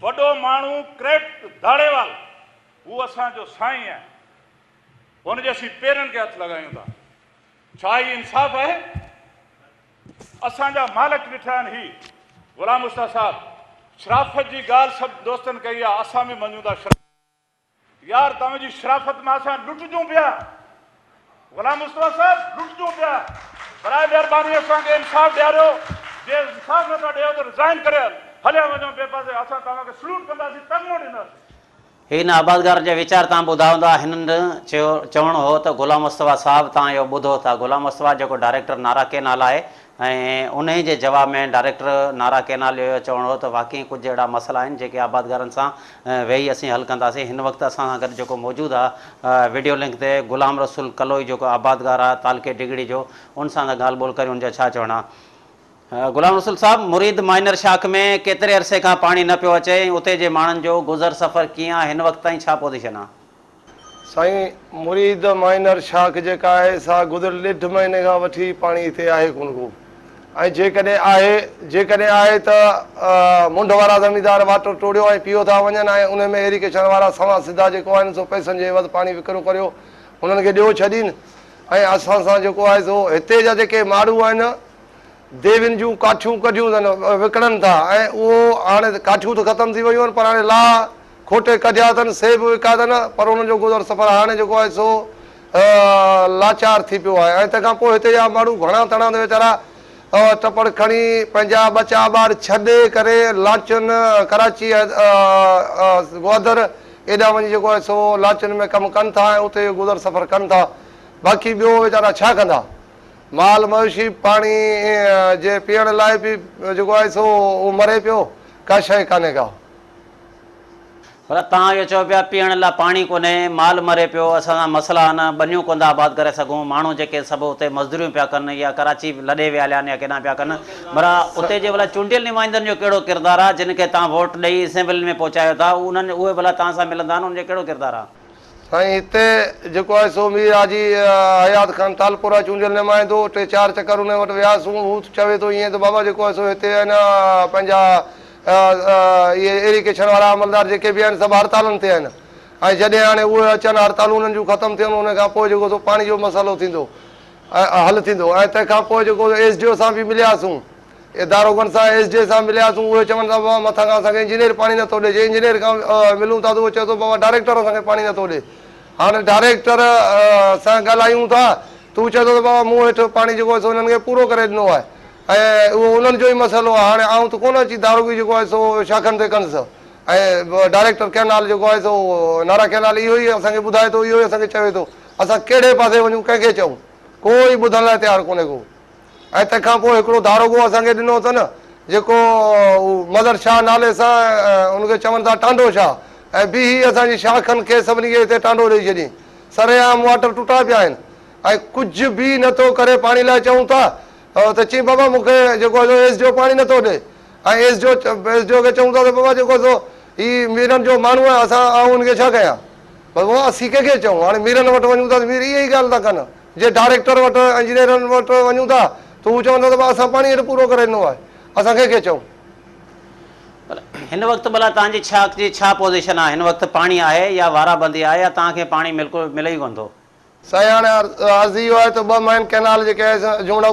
وڏو ماڻهو ڪريپٽ ڌاڙيوال هو اسان جو سائين آهي هن جي اسين پيرن کي هٿ لڳايون ٿا ڇا هي انصاف آهي؟ اسان جا مالڪ ڏٺا آهن هي غلام مصطفيٰ صاحب شرافت جي ڳالهه سڀ دوستن ڪئي آهي اسان به مڃون ٿا شرافت يار توهان جي شرافت مان اسان لٽجون پيا غلام مصطفيٰ صاحب لٽجون پيا برائي مهرباني اسان کي انصاف ڏياريو جي انصاف نٿا ڏيو ته رزائن ڪري هليا وڃو ٻئي پاسي اسان توهان کي سلوٽ ڪنداسين تمغو ڏينداسين. هن آبادگارن جا ويچار توهان ٻڌا هوندا. هنن چيو چوڻ هو ته غلام مصطفيٰ صاحب توهان اهو ٻڌو ٿا. غلام مصطفيٰ جيڪو ڊائريڪٽر نارا ڪينال آهي ۽ انهي جي جواب ۾ ڊائريڪٽر نارا ڪينال جو اهو چوڻ هو ته واقعي ڪجهه اهڙا مسئلا آهن جيڪي آبادگارن سان ويهي اسين حل ڪنداسين. هن وقت اسان سان گڏ جيڪو موجود آهي وڊيو لنڪ تي غلام رسول ڪلوئي جيڪو آبادگار آهي تعلقي ڊگهڙي جو ان سان ڳالهه ٻولهه ڪريون ان جو ڇا چوڻ آهي. غلام رسول صاحب، مريد مائنر شاخ ۾ ڪيتري عرصي کان پاڻي نه پيو اچي ۽ اتي جي ماڻهن جو گذر سفر ڪيئن آ، هن وقت تائين ڇا پوزيشن آ؟ سائين مريد مائنر شاخ جيڪا آهي سا گذريل ڏيڍ مهيني کان وٺي پاڻي هتي آهي ڪونه ڪو ۽ جيڪڏهن آهي جيڪڏهن آهي ته منڍ وارا زميندار واٽر ٽوڙيو ۽ پيو ٿا وڃن ۽ انهي ۾ ايريگيشن وارا سنوان سڌا جيڪو آهن سو پئسن جي عيوض پاڻي وڪرو ڪريو انهن کي ڏيو ڇڏين ۽ اسان سان جيڪو آهي سو هتي جا جيڪي ماڻهو آهن ديوين جون ڪاٺيون ڪڍيون اٿن، وڪڻن ٿا ۽ اهو هاڻي ڪاٺيون ته ختم ٿي ويون آهن پر هاڻي لاهه کوٽي ڪڍيا اٿن سي به وڪا اٿن پر انهن جو گذر سفر هاڻي جيڪو آهي سو لاچار ٿي پيو آهي ۽ تنهن کان پوء هتي جا ماڻهو گهڻا تڻا ته ويچارا ٽپڙ کڻي پنهنجا ٻچا ٻار ڇڏي ڪري لانچن ڪراچي ۽ گوادر ايڏانهن وڃي جيڪو آهي سو لانچن ۾ ڪم ڪن ٿا ۽ اتي گذر سفر ڪن ٿا باقي ٻيو ويچارا ڇا ڪندا. مال مويشي پاڻي جي پيئڻ لاء به جيڪو آهي سو اهو مري پيو، ڪا شيء ڪانهي ڪا. پر توهان اهو چئو پيا پيئڻ لاء پاڻي ڪونهي، مال مري پيو، اسان سان مسئلا آهن، ٻنيون ڪونه ٿا آباد ڪري سگهون، ماڻهو جيڪي سڀ اتي مزدوريون پيا ڪن يا ڪراچي لڏي ويا هليا آهن يا ڪيڏانهن پيا ڪن، ڀلا اتي جي ڀلا چونڊيل نمائندن جو ڪهڙو ڪردار آهي، جن کي توهان ووٽ ڏئي اسيمبلين ۾ پهچايو ٿا، انهن اهي ڀلا توهان سان ملندا آهن، انهن جو ڪهڙو ڪردار آهي؟ سائين هتي جيڪو آهي سو مير حاجي حيات خان ٽالپر آهي چونڊيل نمائندو ٽي چار چڪر ان وٽ وياسون هو چوي ٿو ائين ته بابا جيڪو آهي سو هتي آهن پنهنجا اهي ايريگيشن وارا عملدار جيڪي به آهن سڀ هڙتالن تي آهن ۽ جڏهن هاڻي اهي اچن هڙتالون انهن جون ختم ٿين ان کان پوء جيڪو سو پاڻي جو مسئلو ٿيندو حل ٿيندو ۽ تنهن کان پوء جيڪو ايس ڊي او سان به ملياسون داروغن سان ايس ڊي سان ملياسون اهي چون ٿا بابا مٿان کان اسان کي انجنيئر پاڻي نٿو ڏي جي انجنيئر کان ملون ٿا ته اهو چئي ٿو بابا ڊائريڪٽر اسان کي پاڻي نٿو ڏي هاڻي ڊائريڪٽر سان ڳالهايون ٿا ته هو چئي ٿو ته بابا مون هيٺ پاڻي جيڪو آهي سو انهن کي پورو ڪري ڏنو آهي ۽ اهو انهن جو ئي مسئلو آهي هاڻي آئون ته ڪونه اچي داروغي جيڪو آهي سو شاخن تي ڪندس ۽ ڊائريڪٽر ڪئنال جيڪو آهي سو نارا ڪئنال اهو ئي اسان کي ٻڌائي ٿو اهو ئي اسان کي چوي ٿو اسان ڪهڙي پاسي وڃون ڪنهن کي چئون ڪو ئي ٻڌڻ لاء تيار ڪونهي ڪو ۽ تنهن کان پوء هڪڙو داروغو اسان کي ڏنو اٿن جيڪو مظهر شاهه نالي سان ان کي چون ٿا ٽانڊو شاهه ۽ بيهي اسان جي شاخن کي سڀني کي هتي ٽانڊو ڏئي ڇڏيائين سرعام واٽر ٽٽا پيا آهن ۽ ڪجهه به نه ٿو ڪري پاڻي لاء چئون ٿا ته چئين بابا مون کي جيڪو آهي سو ايس ڊي او پاڻي نه ٿو ڏئي ۽ S D O S D O کي چئون ٿا ته بابا جيڪو آهي سو هي ميرن جو ماڻهو آهي اسان آئون ان کي ڇا ڪيان بس بابا اسين ڪنهن کي چئون هاڻي ميرن وٽ وڃون ٿا ته مير اها ئي ڳالهه ٿا ڪن جي ڊائريڪٽر وٽ انجنيئرن وٽ وڃون ٿا ته هو چون ٿا ته بابا اسان پاڻي هيٺ پورو ڪري ڏنو آهي اسان ڪنهن کي چئون. هن وقت ڀلا توهان جي ڇا جي ڇا پوزيشن آهي هن وقت پاڻي آهي يا وارا بندي آهي يا توهان کي پاڻي ملڪل ملي ئي ڪونه ٿو. سائين هاڻي عرض اهو آهي ته ٻه مين ڪئنال جيڪي آهي جهونڙو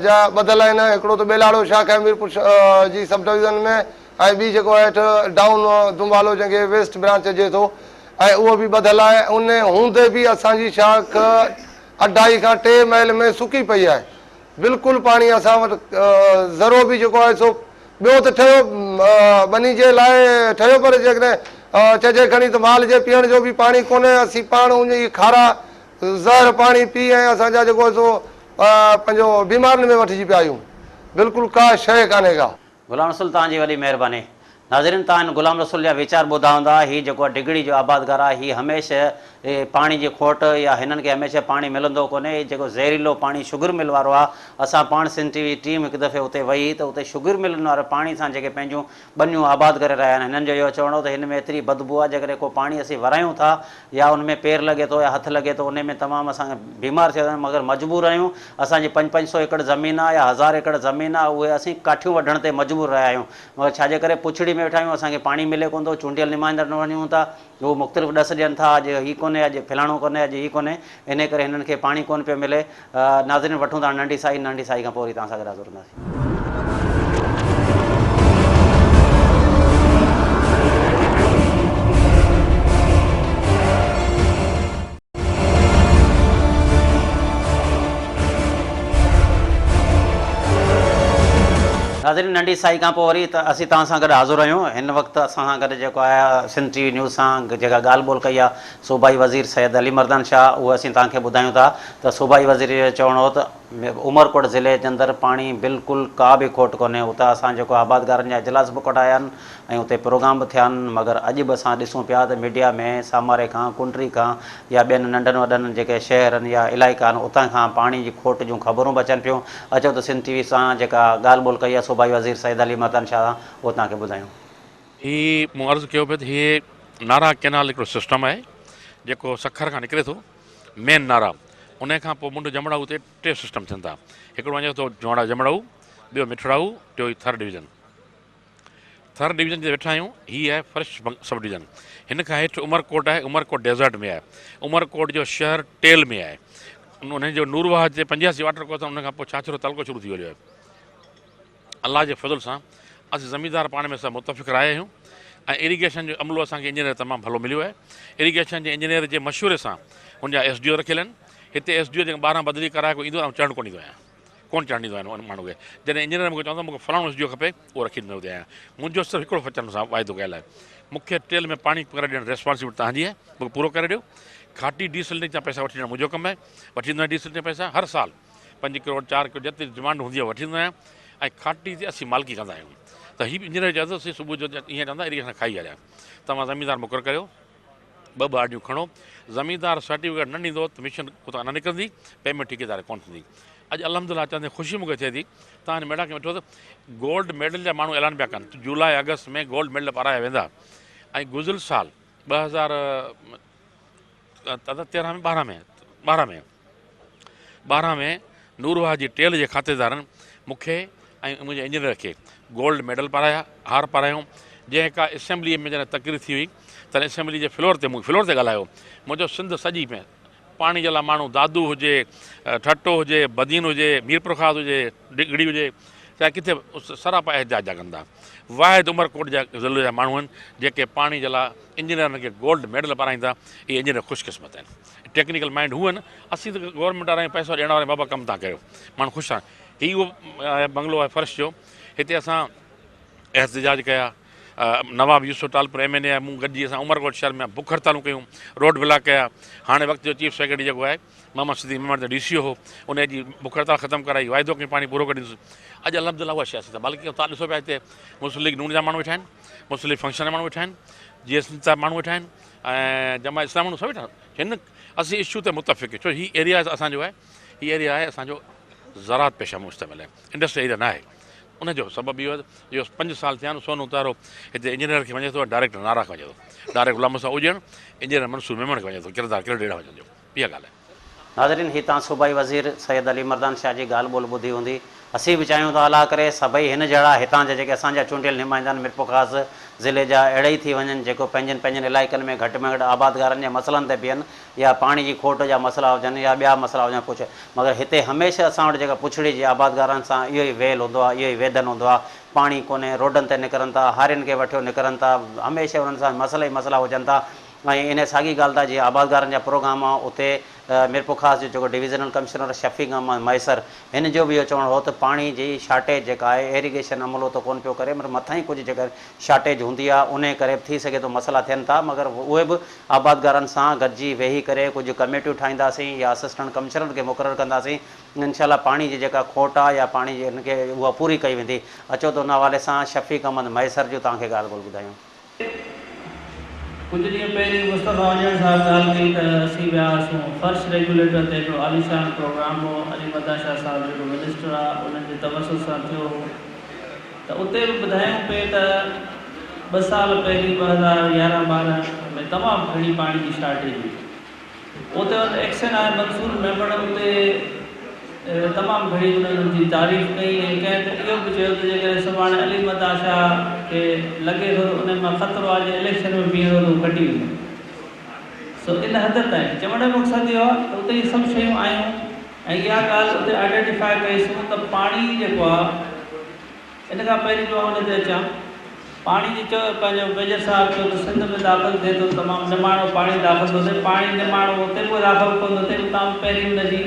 جا ٻڌل آهن هڪڙو ته ٻيلاڙو شاخ آهي ميرپور جي سب ڊويزن ۾ ۽ ٻي جيڪو هيٺ ڊائون دنبالو جنهن کي ويسٽ برانچ چئجي ٿو ۽ اهو به ٻڌل آهي ان هوندي به اسان جي شاخ اڍائي کان ٽي ميل ۾ سڪي پئي آهي بلڪل پاڻي اسان وٽ ذرو به جيڪو آهي سو ٻيو ته ٺهيو ٻني جي لاء ٺهيو پر جيڪڏهن چئجي کڻي ته مال جي پيئڻ جو به پاڻي ڪونهي اسين پاڻ ان جي کارا زهر پاڻي پي ۽ اسان جا جيڪو آهي سو پنهنجو بيمارين ۾ وٺجي پيا آهيون بلڪل ڪا شيء ڪانهي ڪا. غلام رسول توهان جي وڏي مهرباني. ناظرين توهان هن غلام رسول جا ويچار ٻڌا هوندا هي جيڪو ڊگهڙي جو آبادگار آهي هي هميشه پاڻي جي کوٽ يا هنن کي هميشه پاڻي ملندو ڪونهي هي جيڪو زهريلو پاڻي شگر مل وارو آهي اسان پاڻ سنڌ ٽي وي ٽيم هڪ دفعي اتي وئي ته اتي شگر ملن واري پاڻي سان جيڪي پنهنجون ٻنيون آباد ڪري رهيا آهن هنن جو اهو چوڻ هو ته هن ۾ ايتري بدبو آهي جيڪڏهن ڪو پاڻي اسين ورايون ٿا يا ان ۾ پير لڳي ٿو يا هٿ لڳي ٿو انهي ۾ تمام اسان بيمار ٿي ويندا آهيون مگر مجبور آهيون اسان جي پنج پنج سو ايڪڙ زمين آهي يا هزار ايڪڙ زمين آهي اهي اسين ڪاٺيون وڍڻ تي مجبور رهيا آهيون مگر ڇا جي ڪري پڇڙي ۾ ويٺا آهيون اسان کي پاڻي ملي ڪونه ٿو چونڊيل نمائندن وٽ وڃون ٿا هو مختلف ڏس ڏين ٿا اڄ هي ڪونهي اڄ فلاڻو ڪونهي اڄ هي ڪونهي انهي ڪري هنن کي پاڻي ڪونه پيو ملي ناظرين وٺون ٿا ننڍي سائي ننڍي سائي کان پوء وري توهان سان گڏ حاضر هونداسين. ناظرين ننڍي سائي کان پوء وري اسين توهان سان گڏ حاضر آهيون هن وقت اسان سان گڏ جيڪو آهي سنڌ ٽي وي نيوز سان جيڪا ڳالهه ٻولهه ڪئي آهي صوبائي وزير سيد علي مردان شاهه اهو اسين توهان کي ٻڌايون ٿا ته صوبائي وزير جو چوڻ هو ته عمرڪوٽ ضلعي جي اندر پاڻي بلڪل ڪا به کوٽ ڪونهي اتان اسان جيڪو آبادگارن جا اجلاس به ڪوٺايا آهن ۽ اتي پروگرام به ٿيا آهن مگر اڄ به اسان ڏسون پيا ته ميڊيا ۾ ساماري کان ڪنڊري کان يا ٻين ننڍن وڏن جيڪي شهر آهن يا علائقا آهن اتان کان پاڻي جي کوٽ جون خبرون به اچن پيون اچو ته سنڌ ٽي وي سان جيڪا ڳالهه ٻولهه ڪئي آهي صوبائي وزير سيد علي مردان شاهه سان اهو توهان کي ٻڌايون. هي مون عرض ڪيو پئي ته هي نارا ڪينال هڪڙو سسٽم آهي جيڪو سکر کان نڪري ٿو مين نارا ان کان پوء منڍ جمڙائو تي ٽي سسٽم ٿين ٿا هڪڙو وڃي ٿو جوڻا جمڙائو ٻيو مٺڙائو ٽيو هي ٿر ڊويزن ٿر ڊويزن جي ويٺا آهيون هي آهي فرش سب ڊويزن هن کان هيٺ عمرڪوٽ آهي عمرڪوٽ ڊيزرٽ ۾ آهي عمرڪوٽ جو شهر ٽيل ۾ آهي ان جو نورواهه جي 85 واٽر ڪورس ان کان پوء ڇاڇرو تعلقو شروع ٿي ويو آهي الله جي فضل سان اسين زميندار پاڻ ۾ سڀ متفق راء آهيون ۽ اريگيشن جو عملو اسان کي انجنيئر تمام ڀلو مليو آهي اريگيشن جي انجنيئر جي مشوري سان هن جا ايس ڊي او رکيل آهن هتي ايس ڊي او جيڪڏهن ٻاهران بدلي ڪرائي ڪو ايندو آهي آئون چڙهڻ ڪونه ڏيندو آهيان ڪونه چڙهڻ ڏيندو آهيان ان ماڻهو کي جڏهن انجنيئر مون کي چوندو مون کي فلاڻو ايس ڊي او کپي اهو رکي ڏيندو آهيان منهنجو صرف هڪڙو فچن سان واعدو ڪيل آهي مون کي ٽيل ۾ پاڻي ڪري ڏيڻ ريسپانسبلٽي توهان جي آهي مون کي پورو ڪري ڏيو کاٽي ڊي سلٽنگ جا پئسا وٺي ڏيڻ منهنجو ڪم آهي وٺي ڏيندو آهيان ڊي سلٽنگ جا پئسا هر سال پنج ڪروڙ چار ڪروڙ جيتري ڊمانڊ هوندي آهي وٺي ايندو آهيان ۽ کاٽي تي اسين مالڪي ڪندا آهيون ته هي به انجنيئر چئي ٿو اسين صبح جو ائين چوندا اريگيشن کائي هليا توهان زميندار مقرر ڪريو ٻه ٻه آڙيون کڻو زميندار سرٽيفڪيٽ نه ڏيندو ته مشن اتان نه نڪرندي پيمينٽ ٺيڪيدار ڪونه ٿيندي اڄ الحمد لله چوندي خوشي مونکي ٿئي ٿي توهان هن ميڙاڪي ۾ ويٺو ته گولڊ ميڊل جا ماڻهو اعلان پيا ڪن ته جولاء آگسٽ ۾ گولڊ ميڊل پارايا ويندا ۽ گذريل سال 2000 تيرهن ۾ ٻارهن ۾ ٻارهن ۾ ٻارهن ۾ نورواهه جي ٽيل جي کاتيدارن مون کي ۽ منهنجي انجنيئر کي گولڊ ميڊل پارايا، هار پارايائون، جنهن ڪا اسيمبليء ۾ جڏهن تقرير ٿي هئي، تڏهن اسيمبليء جي فلور تي مون فلور تي ڳالهايو. مون چيو سنڌ سڄي ۾ پاڻي جي لاء ماڻهو دادو هجي، ٺٽو هجي، بدين هجي، ميرپورخاص هجي، ڊگهڙي هجي، چاهي ڪٿي به سراپا احتجاج جا ڪن ٿا. واحد عمرڪوٽ جا ضلعي جا ماڻهو آهن، جيڪي پاڻي جي لاء انجنيئرن کي گولڊ ميڊل پارائين ٿا، اهي انجنيئر خوش قسمت آهن. ٽيڪنيڪل مائنڊ هو آهن، اسين ته گورنمينٽ وارا آهيون پئسو ڏيڻ وارا آهيون بابا ڪم تان ڪريو، ماڻهو خوش آهن. هي اهو بنگلو آهي فرش جو، هتي اسان احتجاج ڪيا، Nawab Yousuf Talpur M N A آهي مون گڏجي اسان عمرڪوٽ شهر ۾ بک هڙتالون ڪيون روڊ بلاڪ ڪيا هاڻي وقت جو چيف سيڪريٽري جيڪو آهي محمد صديق ميمڻ ته ڊي سي او هو ان جي بک هڙتال ختم ڪرائي واعدو ڪيون پاڻي پورو ڪڍيندس اڄ الحمد لله اها شيء اسين بلڪه تان ڏسو پيا هتي مسلم ليگ نون جا ماڻهو ويٺا آهن مسلم ليگ فنڪشن جا ماڻهو ويٺا آهن جي ايس جا ماڻهو ويٺا آهن ۽ جماعت اسلام ماڻهو سڀ ويٺا آهن هن اسين اشو تي متفق ڇو هي ايريا اسان جو آهي هي ايريا آهي اسان جو زراعت پيشه مشتمل آهي انڊسٽري ايريا نه آهي ان جو سبب اهو آهي جو 5 سال ٿيا آهن سونو تارو هتي انجنيئر کي وڃي ٿو ڊائريڪٽ نارا کي وڃي ٿو ڊائريڪٽ غلام مصطفيٰ اجڻ انجنيئر منصور ميمڻ کي وڃي ٿو ڪردار ڪريڊٽ اهڙا وڃن جو اها ڳالهه آهي. ناظرين هي تان صوبائي وزير سيد علي مردان شاهه جي ڳالهه ٻولهه ٻڌي هوندي. اسين به چاهيون ٿا الله ڪري سڀئي هن جهڙا هتان جا جيڪي اسان جا چونڊيل نمائندا آهن ميرپورخاص ضلعي جا اهڙا ئي ٿي وڃن جيڪو پنهنجن پنهنجن علائقن ۾ گهٽ ۾ گهٽ آبادگارن جي مسئلن تي بيهن يا پاڻي جي کوٽ جا مسئلا هجن يا ٻيا مسئلا هجن ڪجهه مگر هتي هميشه اسان وٽ جيڪا پڇڙي جي آبادگارن سان اهو ئي ويل هوندو آهي اهو ئي ويڌن هوندو آهي پاڻي ڪونهي روڊن تي نڪرن ٿا هارين کي وٺيو نڪرن ٿا هميشه انهن سان مسئلا ئي مسئلا هجن ٿا ۽ انهي ساڳي ڳالهه ته جيئن آبادگارن جا پروگرام هئا اتي ميرپورخاص جو جيڪو ڊويزنل ڪمشنر شفيق احمد مهيسر هن جو به اهو چوڻ هو ته پاڻي جي شارٽيج جيڪا آهي ايريگيشن عملو ته ڪونه پيو ڪري مگر مٿان ئي ڪجهه جيڪا شارٽيج هوندي آهي انهي ڪري به ٿي سگهي ٿو مسئلا ٿين ٿا مگر اهي به آبادگارن سان گڏجي ويهي ڪري ڪجهه ڪميٽيون ٺاهينداسين يا اسسٽنٽ ڪمشنر کي مقرر ڪنداسين انشاء الله پاڻي جي جيڪا کوٽ آهي يا پاڻي جي ان کي اها پوري ڪئي ويندي اچو ته ان حوالي سان شفيق احمد مهيسر جون توهان کي ڳالهه ٻولهه ٻڌايون. ڪجهه ڏينهن پهرين مصطفيٰ اڄڻ صاحب ڳالهه ڪئي ته اسين ويا هئاسون فرش ريگيوليٽر تي هڪڙو عاليشان پروگرام هو علي مدان شاهه صاحب جيڪو منسٽر آ انهن جي توسط سان ٿيو هو ته اتي به ٻڌايائون پئي ته ٻه سال پهرين 2011 12 ۾ تمام گهڻي پاڻي جي شارٽيج هئي اتي وٽ ايڪسين آهي منصور ميمڻ اتي تمام گهڻي انهن جي تعريف ڪئي ۽ ڪنهن ته اهو به چيو ته جيڪڏهن سڀاڻي علي مدان شاهه کي لڳي ٿو ته انهي مان خطرو آهي جي اليڪشن ۾ بيهندو ته هو کٽي ويندو سو ان حد تائين چوڻ جو مقصد اهو آهي ته اتي اهي سڀ شيون آيون ۽ اها ڳالهه اتي آئيڊنٽيفاء ڪئيسون ته پاڻي جيڪو آهي ان کان پهرين جو آئون ان تي اچان، پاڻي جي چيو پنهنجو ميجر صاحب چيو ته سنڌ ۾ داخل ٿئي ٿو تمام نماڻو پاڻي داخل ٿو ٿئي، پاڻي نماڻو اتي به داخل ڪونه ٿو ٿئي اتان به پهرين ان جي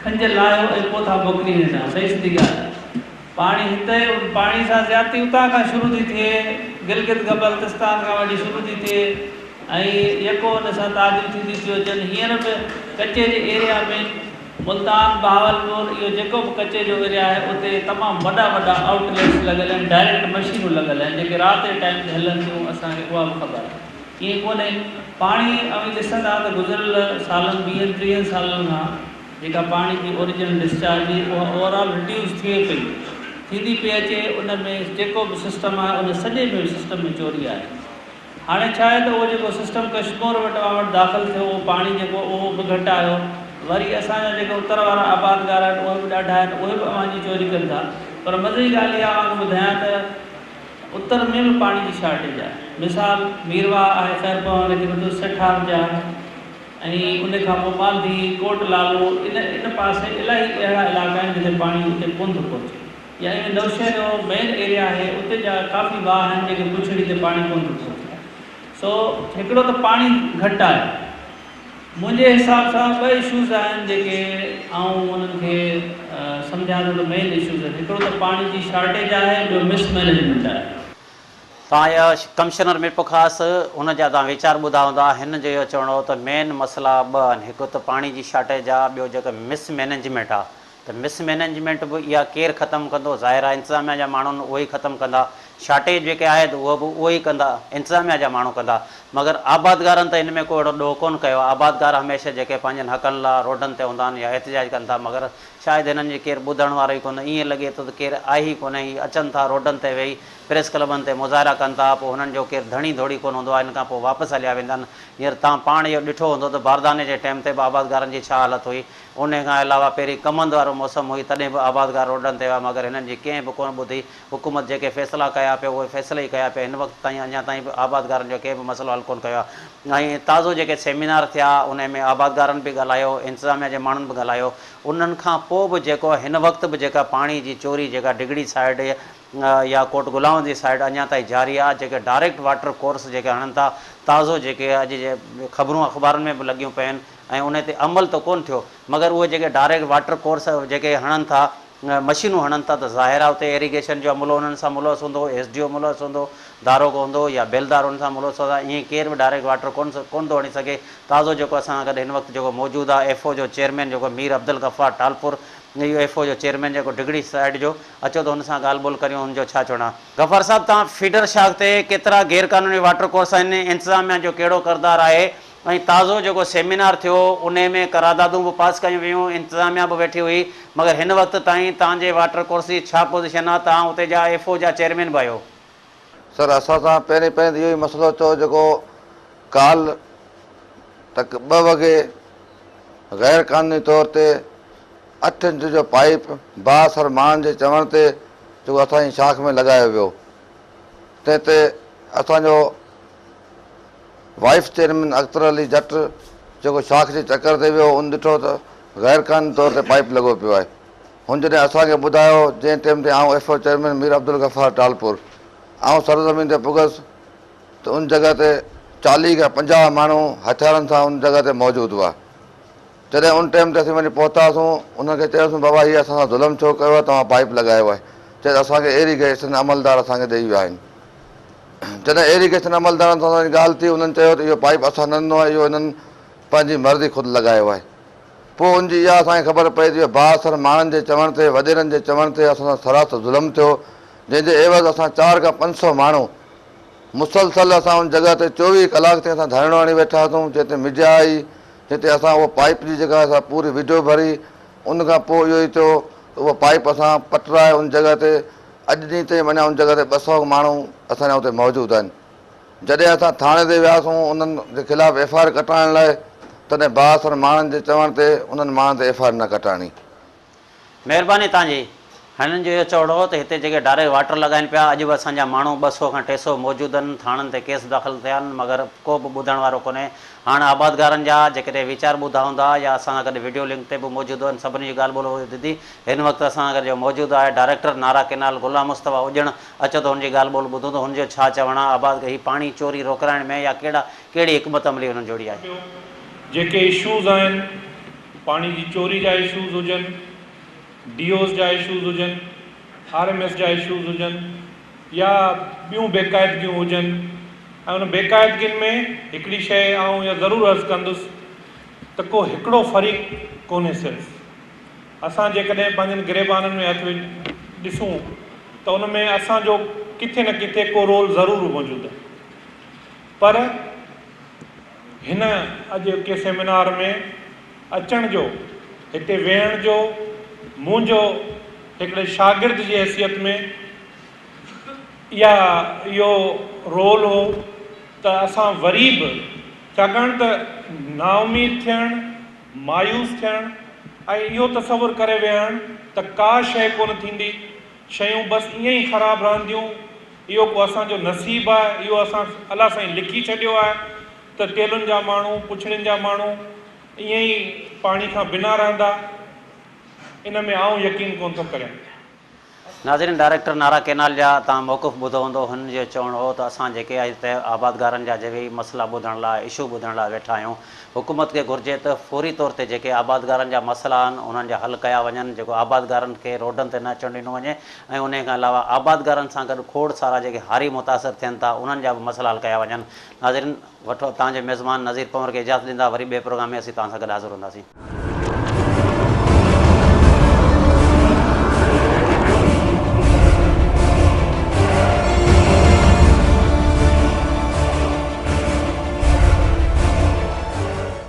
کنج لاهيو ۽ پوء ٿا موڪلين هيڏانهن صحيح سڌي ڳالهه آهي پاڻي هتي ان پاڻي سان زيادتي اتان کان شروع ٿي ٿئي گلگت گبلتستان کان وٺي شروع ٿي ٿئي ۽ يڪو ان سان تعديون ٿينديون ٿيون اچن هينئر به ڪچي جي ايريا ۾ ملتان، بهاولپور اهو جيڪو به ڪچي جو ايريا آهي اتي تمام وڏا وڏا آئوٽ ليٽس لڳل آهن ڊائريڪٽ مشينون لڳل آهن جيڪي رات جي ٽائيم تي هلن ٿيون اسان کي اها به خبر آهي ائين ڪونهي پاڻي اوهين ڏسندا ته گذريل سالن ويهن ٽيهن سالن کان جيڪا پاڻي جي اوريجنل ڊسچارج هئي اها اوور آل رڊيوس ٿئي پئي ٿيندي پئي اچي ان ۾ جيڪو به سسٽم آهي ان سڄي ۾ سسٽم ۾ چوري آهي. هاڻي ڇا آهي ته اهو جيڪو سسٽم ڪشمور وٽ اوهان وٽ داخل ٿيو اهو پاڻي جيڪو اهو به گهٽ آيو وري اسان جا جيڪي اتر وارا آبادگار آهن اهي به ڏاڍا آهن اهي به اوهان جي چوري ڪن ٿا پر مزي جي ڳالهه اها اوهان کي ٻڌايان ته اتر ۾ به پاڻي جي شارٽيج آهي مثال ميرواهه آهي خيرپور وارن کي نٿو سيٺارجا ۽ ان کان پوء مانڌي ڪوٽ لالو ان ان پاسي الاهي اهڙا علائقا آهن جتي پاڻي اتي ڪونه ٿو پهچي. يا ايون نوشهرو مين ايريا آهي اتي جا ڪافي واهه آهن جيڪي پڇڙي تي پاڻي ڪونه ٿو پهچي سو هڪڙو ته پاڻي گهٽ آهي منهنجي حساب سان ٻه اشوز آهن جيڪي آئون انهن کي سمجهان ٿو ته مين اشوز آهن هڪڙو ته پاڻي جي شارٽيج آهي ٻيو مس مئنيجمينٽ آهي. توهان اها ڪمشنر ميرپورخاص ان جا توهان ويچار ٻڌا هوندا هن جو اهو چوڻ هو ته مين مسئلا ٻه آهن هڪ ته پاڻي جي شارٽيج آهي ٻيو جيڪا مس مئنيجمينٽ آهي ته مس مئنيجمينٽ به اها ڪير ختم ڪندو؟ ظاهر آهي انتظاميا جا ماڻهن اهو ئي ختم ڪندا. شارٽيج جيڪي آهي ته اهو به اهو ئي ڪندا، انتظاميا جا ماڻهو ڪندا. مگر آبادگارن ته ان ۾ ڪو اهڙو ڏوهه ڪونه ڪيو آهي. آبادگار هميشه جيڪي پنهنجن حقن لا روڊن تي هوندا آهن يا احتجاج ڪن ٿا مگر شايد هنن جي ڪير ٻڌڻ وارو ئي ڪونه. ائين لڳي ٿو ته ڪير آهي ئي ڪونه. هي اچن ٿا روڊن تي ويهي پريس ڪلبن تي مظاهرا ڪن ٿا پوء هنن جو ڪير ڌڻي ڌوڙي ڪونه هوندو آهي ان کان پوء واپس هليا ويندا آهن. هينئر توهان پاڻ اهو ڏٺو هوندو ته بارداني جي ٽيم تي به آبادگارن جي ڇا حالت هئي. انهيء کان علاوه پهرين ڪمند وارو موسم هئي تڏهن به آبادگار روڊن تي هئا مگر هنن جي ڪنهن به ڪونه ٻڌي. حڪومت جيڪي فيصلا ڪيا پيو اهي فيصلا ئي ڪيا پيا هن وقت تائين اڃا تائين به آبادگارن جو ڪنهن به مسئلو حل ڪونه ڪيو آهي ۽ تازو جيڪي سيمينار ٿيا انهي ۾ آبادگارن به ڳالهايو انتظاميا جي ماڻهن به ڳالهايو انهن کان پوء به جيڪو هن وقت به جيڪا پاڻي جي چوري جيڪا ڊگهڙي سائيڊ يا ڪوٽ غلام جي سائيڊ اڃا تائين جاري آهي جيڪي ڊائريڪٽ واٽر ڪورس جيڪي هڻن ٿا تازو جيڪي اڄ جي خبرون اخبارن ۾ به لڳيون پيون ۽ انهي تي عمل ته ڪونه ٿيو مگر اهي جيڪي ڊائريڪٽ واٽر ڪورس جيڪي هڻن ٿا مشينون هڻن ٿا ته ظاهر آهي اتي ايريگيشن جو عملو انهن سان ملوث هوندو ايس ڊي او ملوث هوندو داروغو هوندو يا بيلدار ان سان ملوث هوندا ائين ڪير به ڊائريڪٽ واٽر ڪون ڪون ٿو هڻي سگهي تازو جيڪو اسان سان گڏ هن وقت جيڪو موجود آهي ايف او جو چيئرمين جيڪو مير عبدالغفار ٽالپور اهو ايف او جو چيئرمين جيڪو ڊگهڙي سائيڊ جو اچو ته هن سان ڳالهه ٻولهه ڪريون هن جو ڇا چوڻ آهي. غفار صاحب توهان فيڊر شاخ تي ڪيترا غير قانوني واٽر ڪورس آهن انتظاميا جو ڪهڙو ڪردار آهي ۽ تازو جيڪو سيمينار ٿيو انهي ۾ قراردادون به پاس ڪيون ويون انتظاميا به ويٺي هئي مگر هن وقت تائين توهان جي واٽر ڪورس جي ڇا پوزيشن آهي توهان اتي جا ايف او جا چيئرمين به آهيو. سر اسان سان پهرين پهرين ته اهو ئي مسئلو ٿيو جيڪو ڪالهه تڪ ٻه وڳي غير قانوني طور تي اٺ انچ جو پائيپ بااثر ماڻهن جي چوڻ تي جيڪو اسان جي شاخ ۾ لڳايو ويو تنهن تي اسان جو وائيس چيئرمين اختر علي جٽ جيڪو شاخ جي چڪر تي ويو ان ڏٺو ته غير قانوني طور تي پائيپ لڳو پيو آهي هن جڏهن اسان کي ٻڌايو جنهن ٽيم تي آئون F O chairman Mir Abdul Ghaffar Talpur آئون سرزمين تي پڳس ته ان جڳهه تي 40 کان 50 ماڻهو هٿيارن سان ان جڳهه تي موجود هئا جڏهن ان ٽيم تي اسين وڃي پهتاسون، انهن کي چيوسون بابا هي اسان سان ظلم ڇو ڪيو آهي، توهان پائيپ لڳايو آهي. چيس اسان کي ايريگيشن عملدار اسان کي ڏئي ويا آهن. جڏهن ايريگيشن عملدارن سان اسان جي ڳالهه ٿي، انهن چيو ته اهو پائيپ اسان نه ڏنو آهي، اهو انهن پنهنجي مرضي خود لڳايو آهي. پوء ان جي اها اسان کي خبر پئي ته اهو بااثر ماڻهن جي چوڻ تي، وڏيرن جي چوڻ تي اسان سان سراسر ظلم ٿيو، جنهن جي عيوض اسان چار کان 500 ماڻهو مسلسل اسان ان جڳهه تي 24 ڪلاڪ تائين اسان ڌرڻو هڻي ويٺا هئاسون، جنهن تي ميڊيا آئي، جتي اسان اهو پائيپ جي جيڪا اسان پوري وڊيو ڀري ان کان پوء اهو ئي ٿيو ته اهو پائيپ اسان پٽرائي ان جڳهه تي اڄ ڏينهن تائين اڃا ان جڳهه تي 200 ماڻهو اسان جا اتي موجود آهن جڏهن اسان ٿاڻي تي وياسون انهن جي خلاف ايف I R ڪٽائڻ لاء تڏهن بااثر ماڻهن جي چوڻ تي انهن ماڻهن تي ايف I R نه ڪٽائڻي. مهرباني توهان جي. هنن جو اهو چوڻ هو ته هتي جيڪي ڊائريڪٽ واٽر لڳائين پيا اڄ به اسان جا ماڻهو 200 کان 300 موجود آهن ٿاڻن تي ڪيس داخل ٿيا آهن مگر ڪو به ٻڌڻ وارو ڪونهي هاڻ آبادگارن جا جيڪڏهن ويچار ٻڌا هوندا يا اسان سان گڏ وڊيو لنڪ تي به موجود هن سڀني جي ڳالهه ٻولهه ٻڌي هن وقت اسان سان گڏ جو موجود آهي ڊائريڪٽر نارا ڪينال غلام مصطفيٰ اڄڻ اچو ته هن جي ڳالهه ٻولهه ٻڌون ته هن جو ڇا چوڻ آهي آباد هي پاڻي چوري روڪرائڻ ۾ يا ڪهڙا ڪهڙي حڪمت عملي هنن جوڙي آهي. پيو جيڪي اشوز آهن پاڻي جي چوري جا اشوز هجن، ڊي اوز جا اشوز هجن، آر ايم ايس جا اشوز هجن يا ٻيون بيقاعدگيون هجن ۽ ان بيقاعدگين ۾ هڪڙي شيء آئون اها ضرور عرض ڪندس ته ڪو هڪڙو فريق ڪونهي صرف اسان جيڪڏهن پنهنجن گريبانن ۾ هٿ ڏسون ته ان ۾ اسان جو ڪٿي نه ڪٿي ڪو رول ضرور موجود آهي پر هن اڄوڪي سيمينار ۾ اچڻ جو، هتي ويهڻ جو منهنجو هڪڙي شاگرد جي حيثيت ۾ اها اهو رول هو ته اسان وري به ڇاڪاڻ ته نااميد ٿيڻ، مايوس ٿيڻ ۽ اهو تصور ڪري ويهڻ ته ڪا شيء ڪونه ٿيندي، شيون بس ائين ئي خراب رهنديون، اهو ڪو اسان جو نصيب آهي، اهو اسان الله سائين لکي ڇڏيو آهي ته ٽيلن جا ماڻهو، پڇڙين جا ماڻهو ائين ئي پاڻي کان بنا رهندا، ان ۾ آئون يقين ڪونه ٿو ڪريان. ناظرين ڊائريڪٽر نارا ڪينال جا توهان موقف ٻڌو هوندو هن جو چوڻ هو ته اسان جيڪي هتي آبادگارن جا جيوي مسئلا ٻڌڻ لاء اشو ٻڌڻ لاء ويٺا آهيون حڪومت کي گهرجي ته فوري طور تي جيڪي آبادگارن جا مسئلا آهن انهن جا حل ڪيا وڃن جيڪو آبادگارن کي روڊن تي نه اچڻ ڏنو وڃي ۽ انهي کان علاوه آبادگارن سان گڏ کوڙ سارا جيڪي هاري متاثر ٿين ٿا انهن جا به مسئلا حل ڪيا وڃن ناظرين وٺو توهان جي ميزبان نذير پنور کي اجازت ڏيندا وري ٻئي پروگرام ۾ اسين توهان سان گڏ حاضر هونداسين.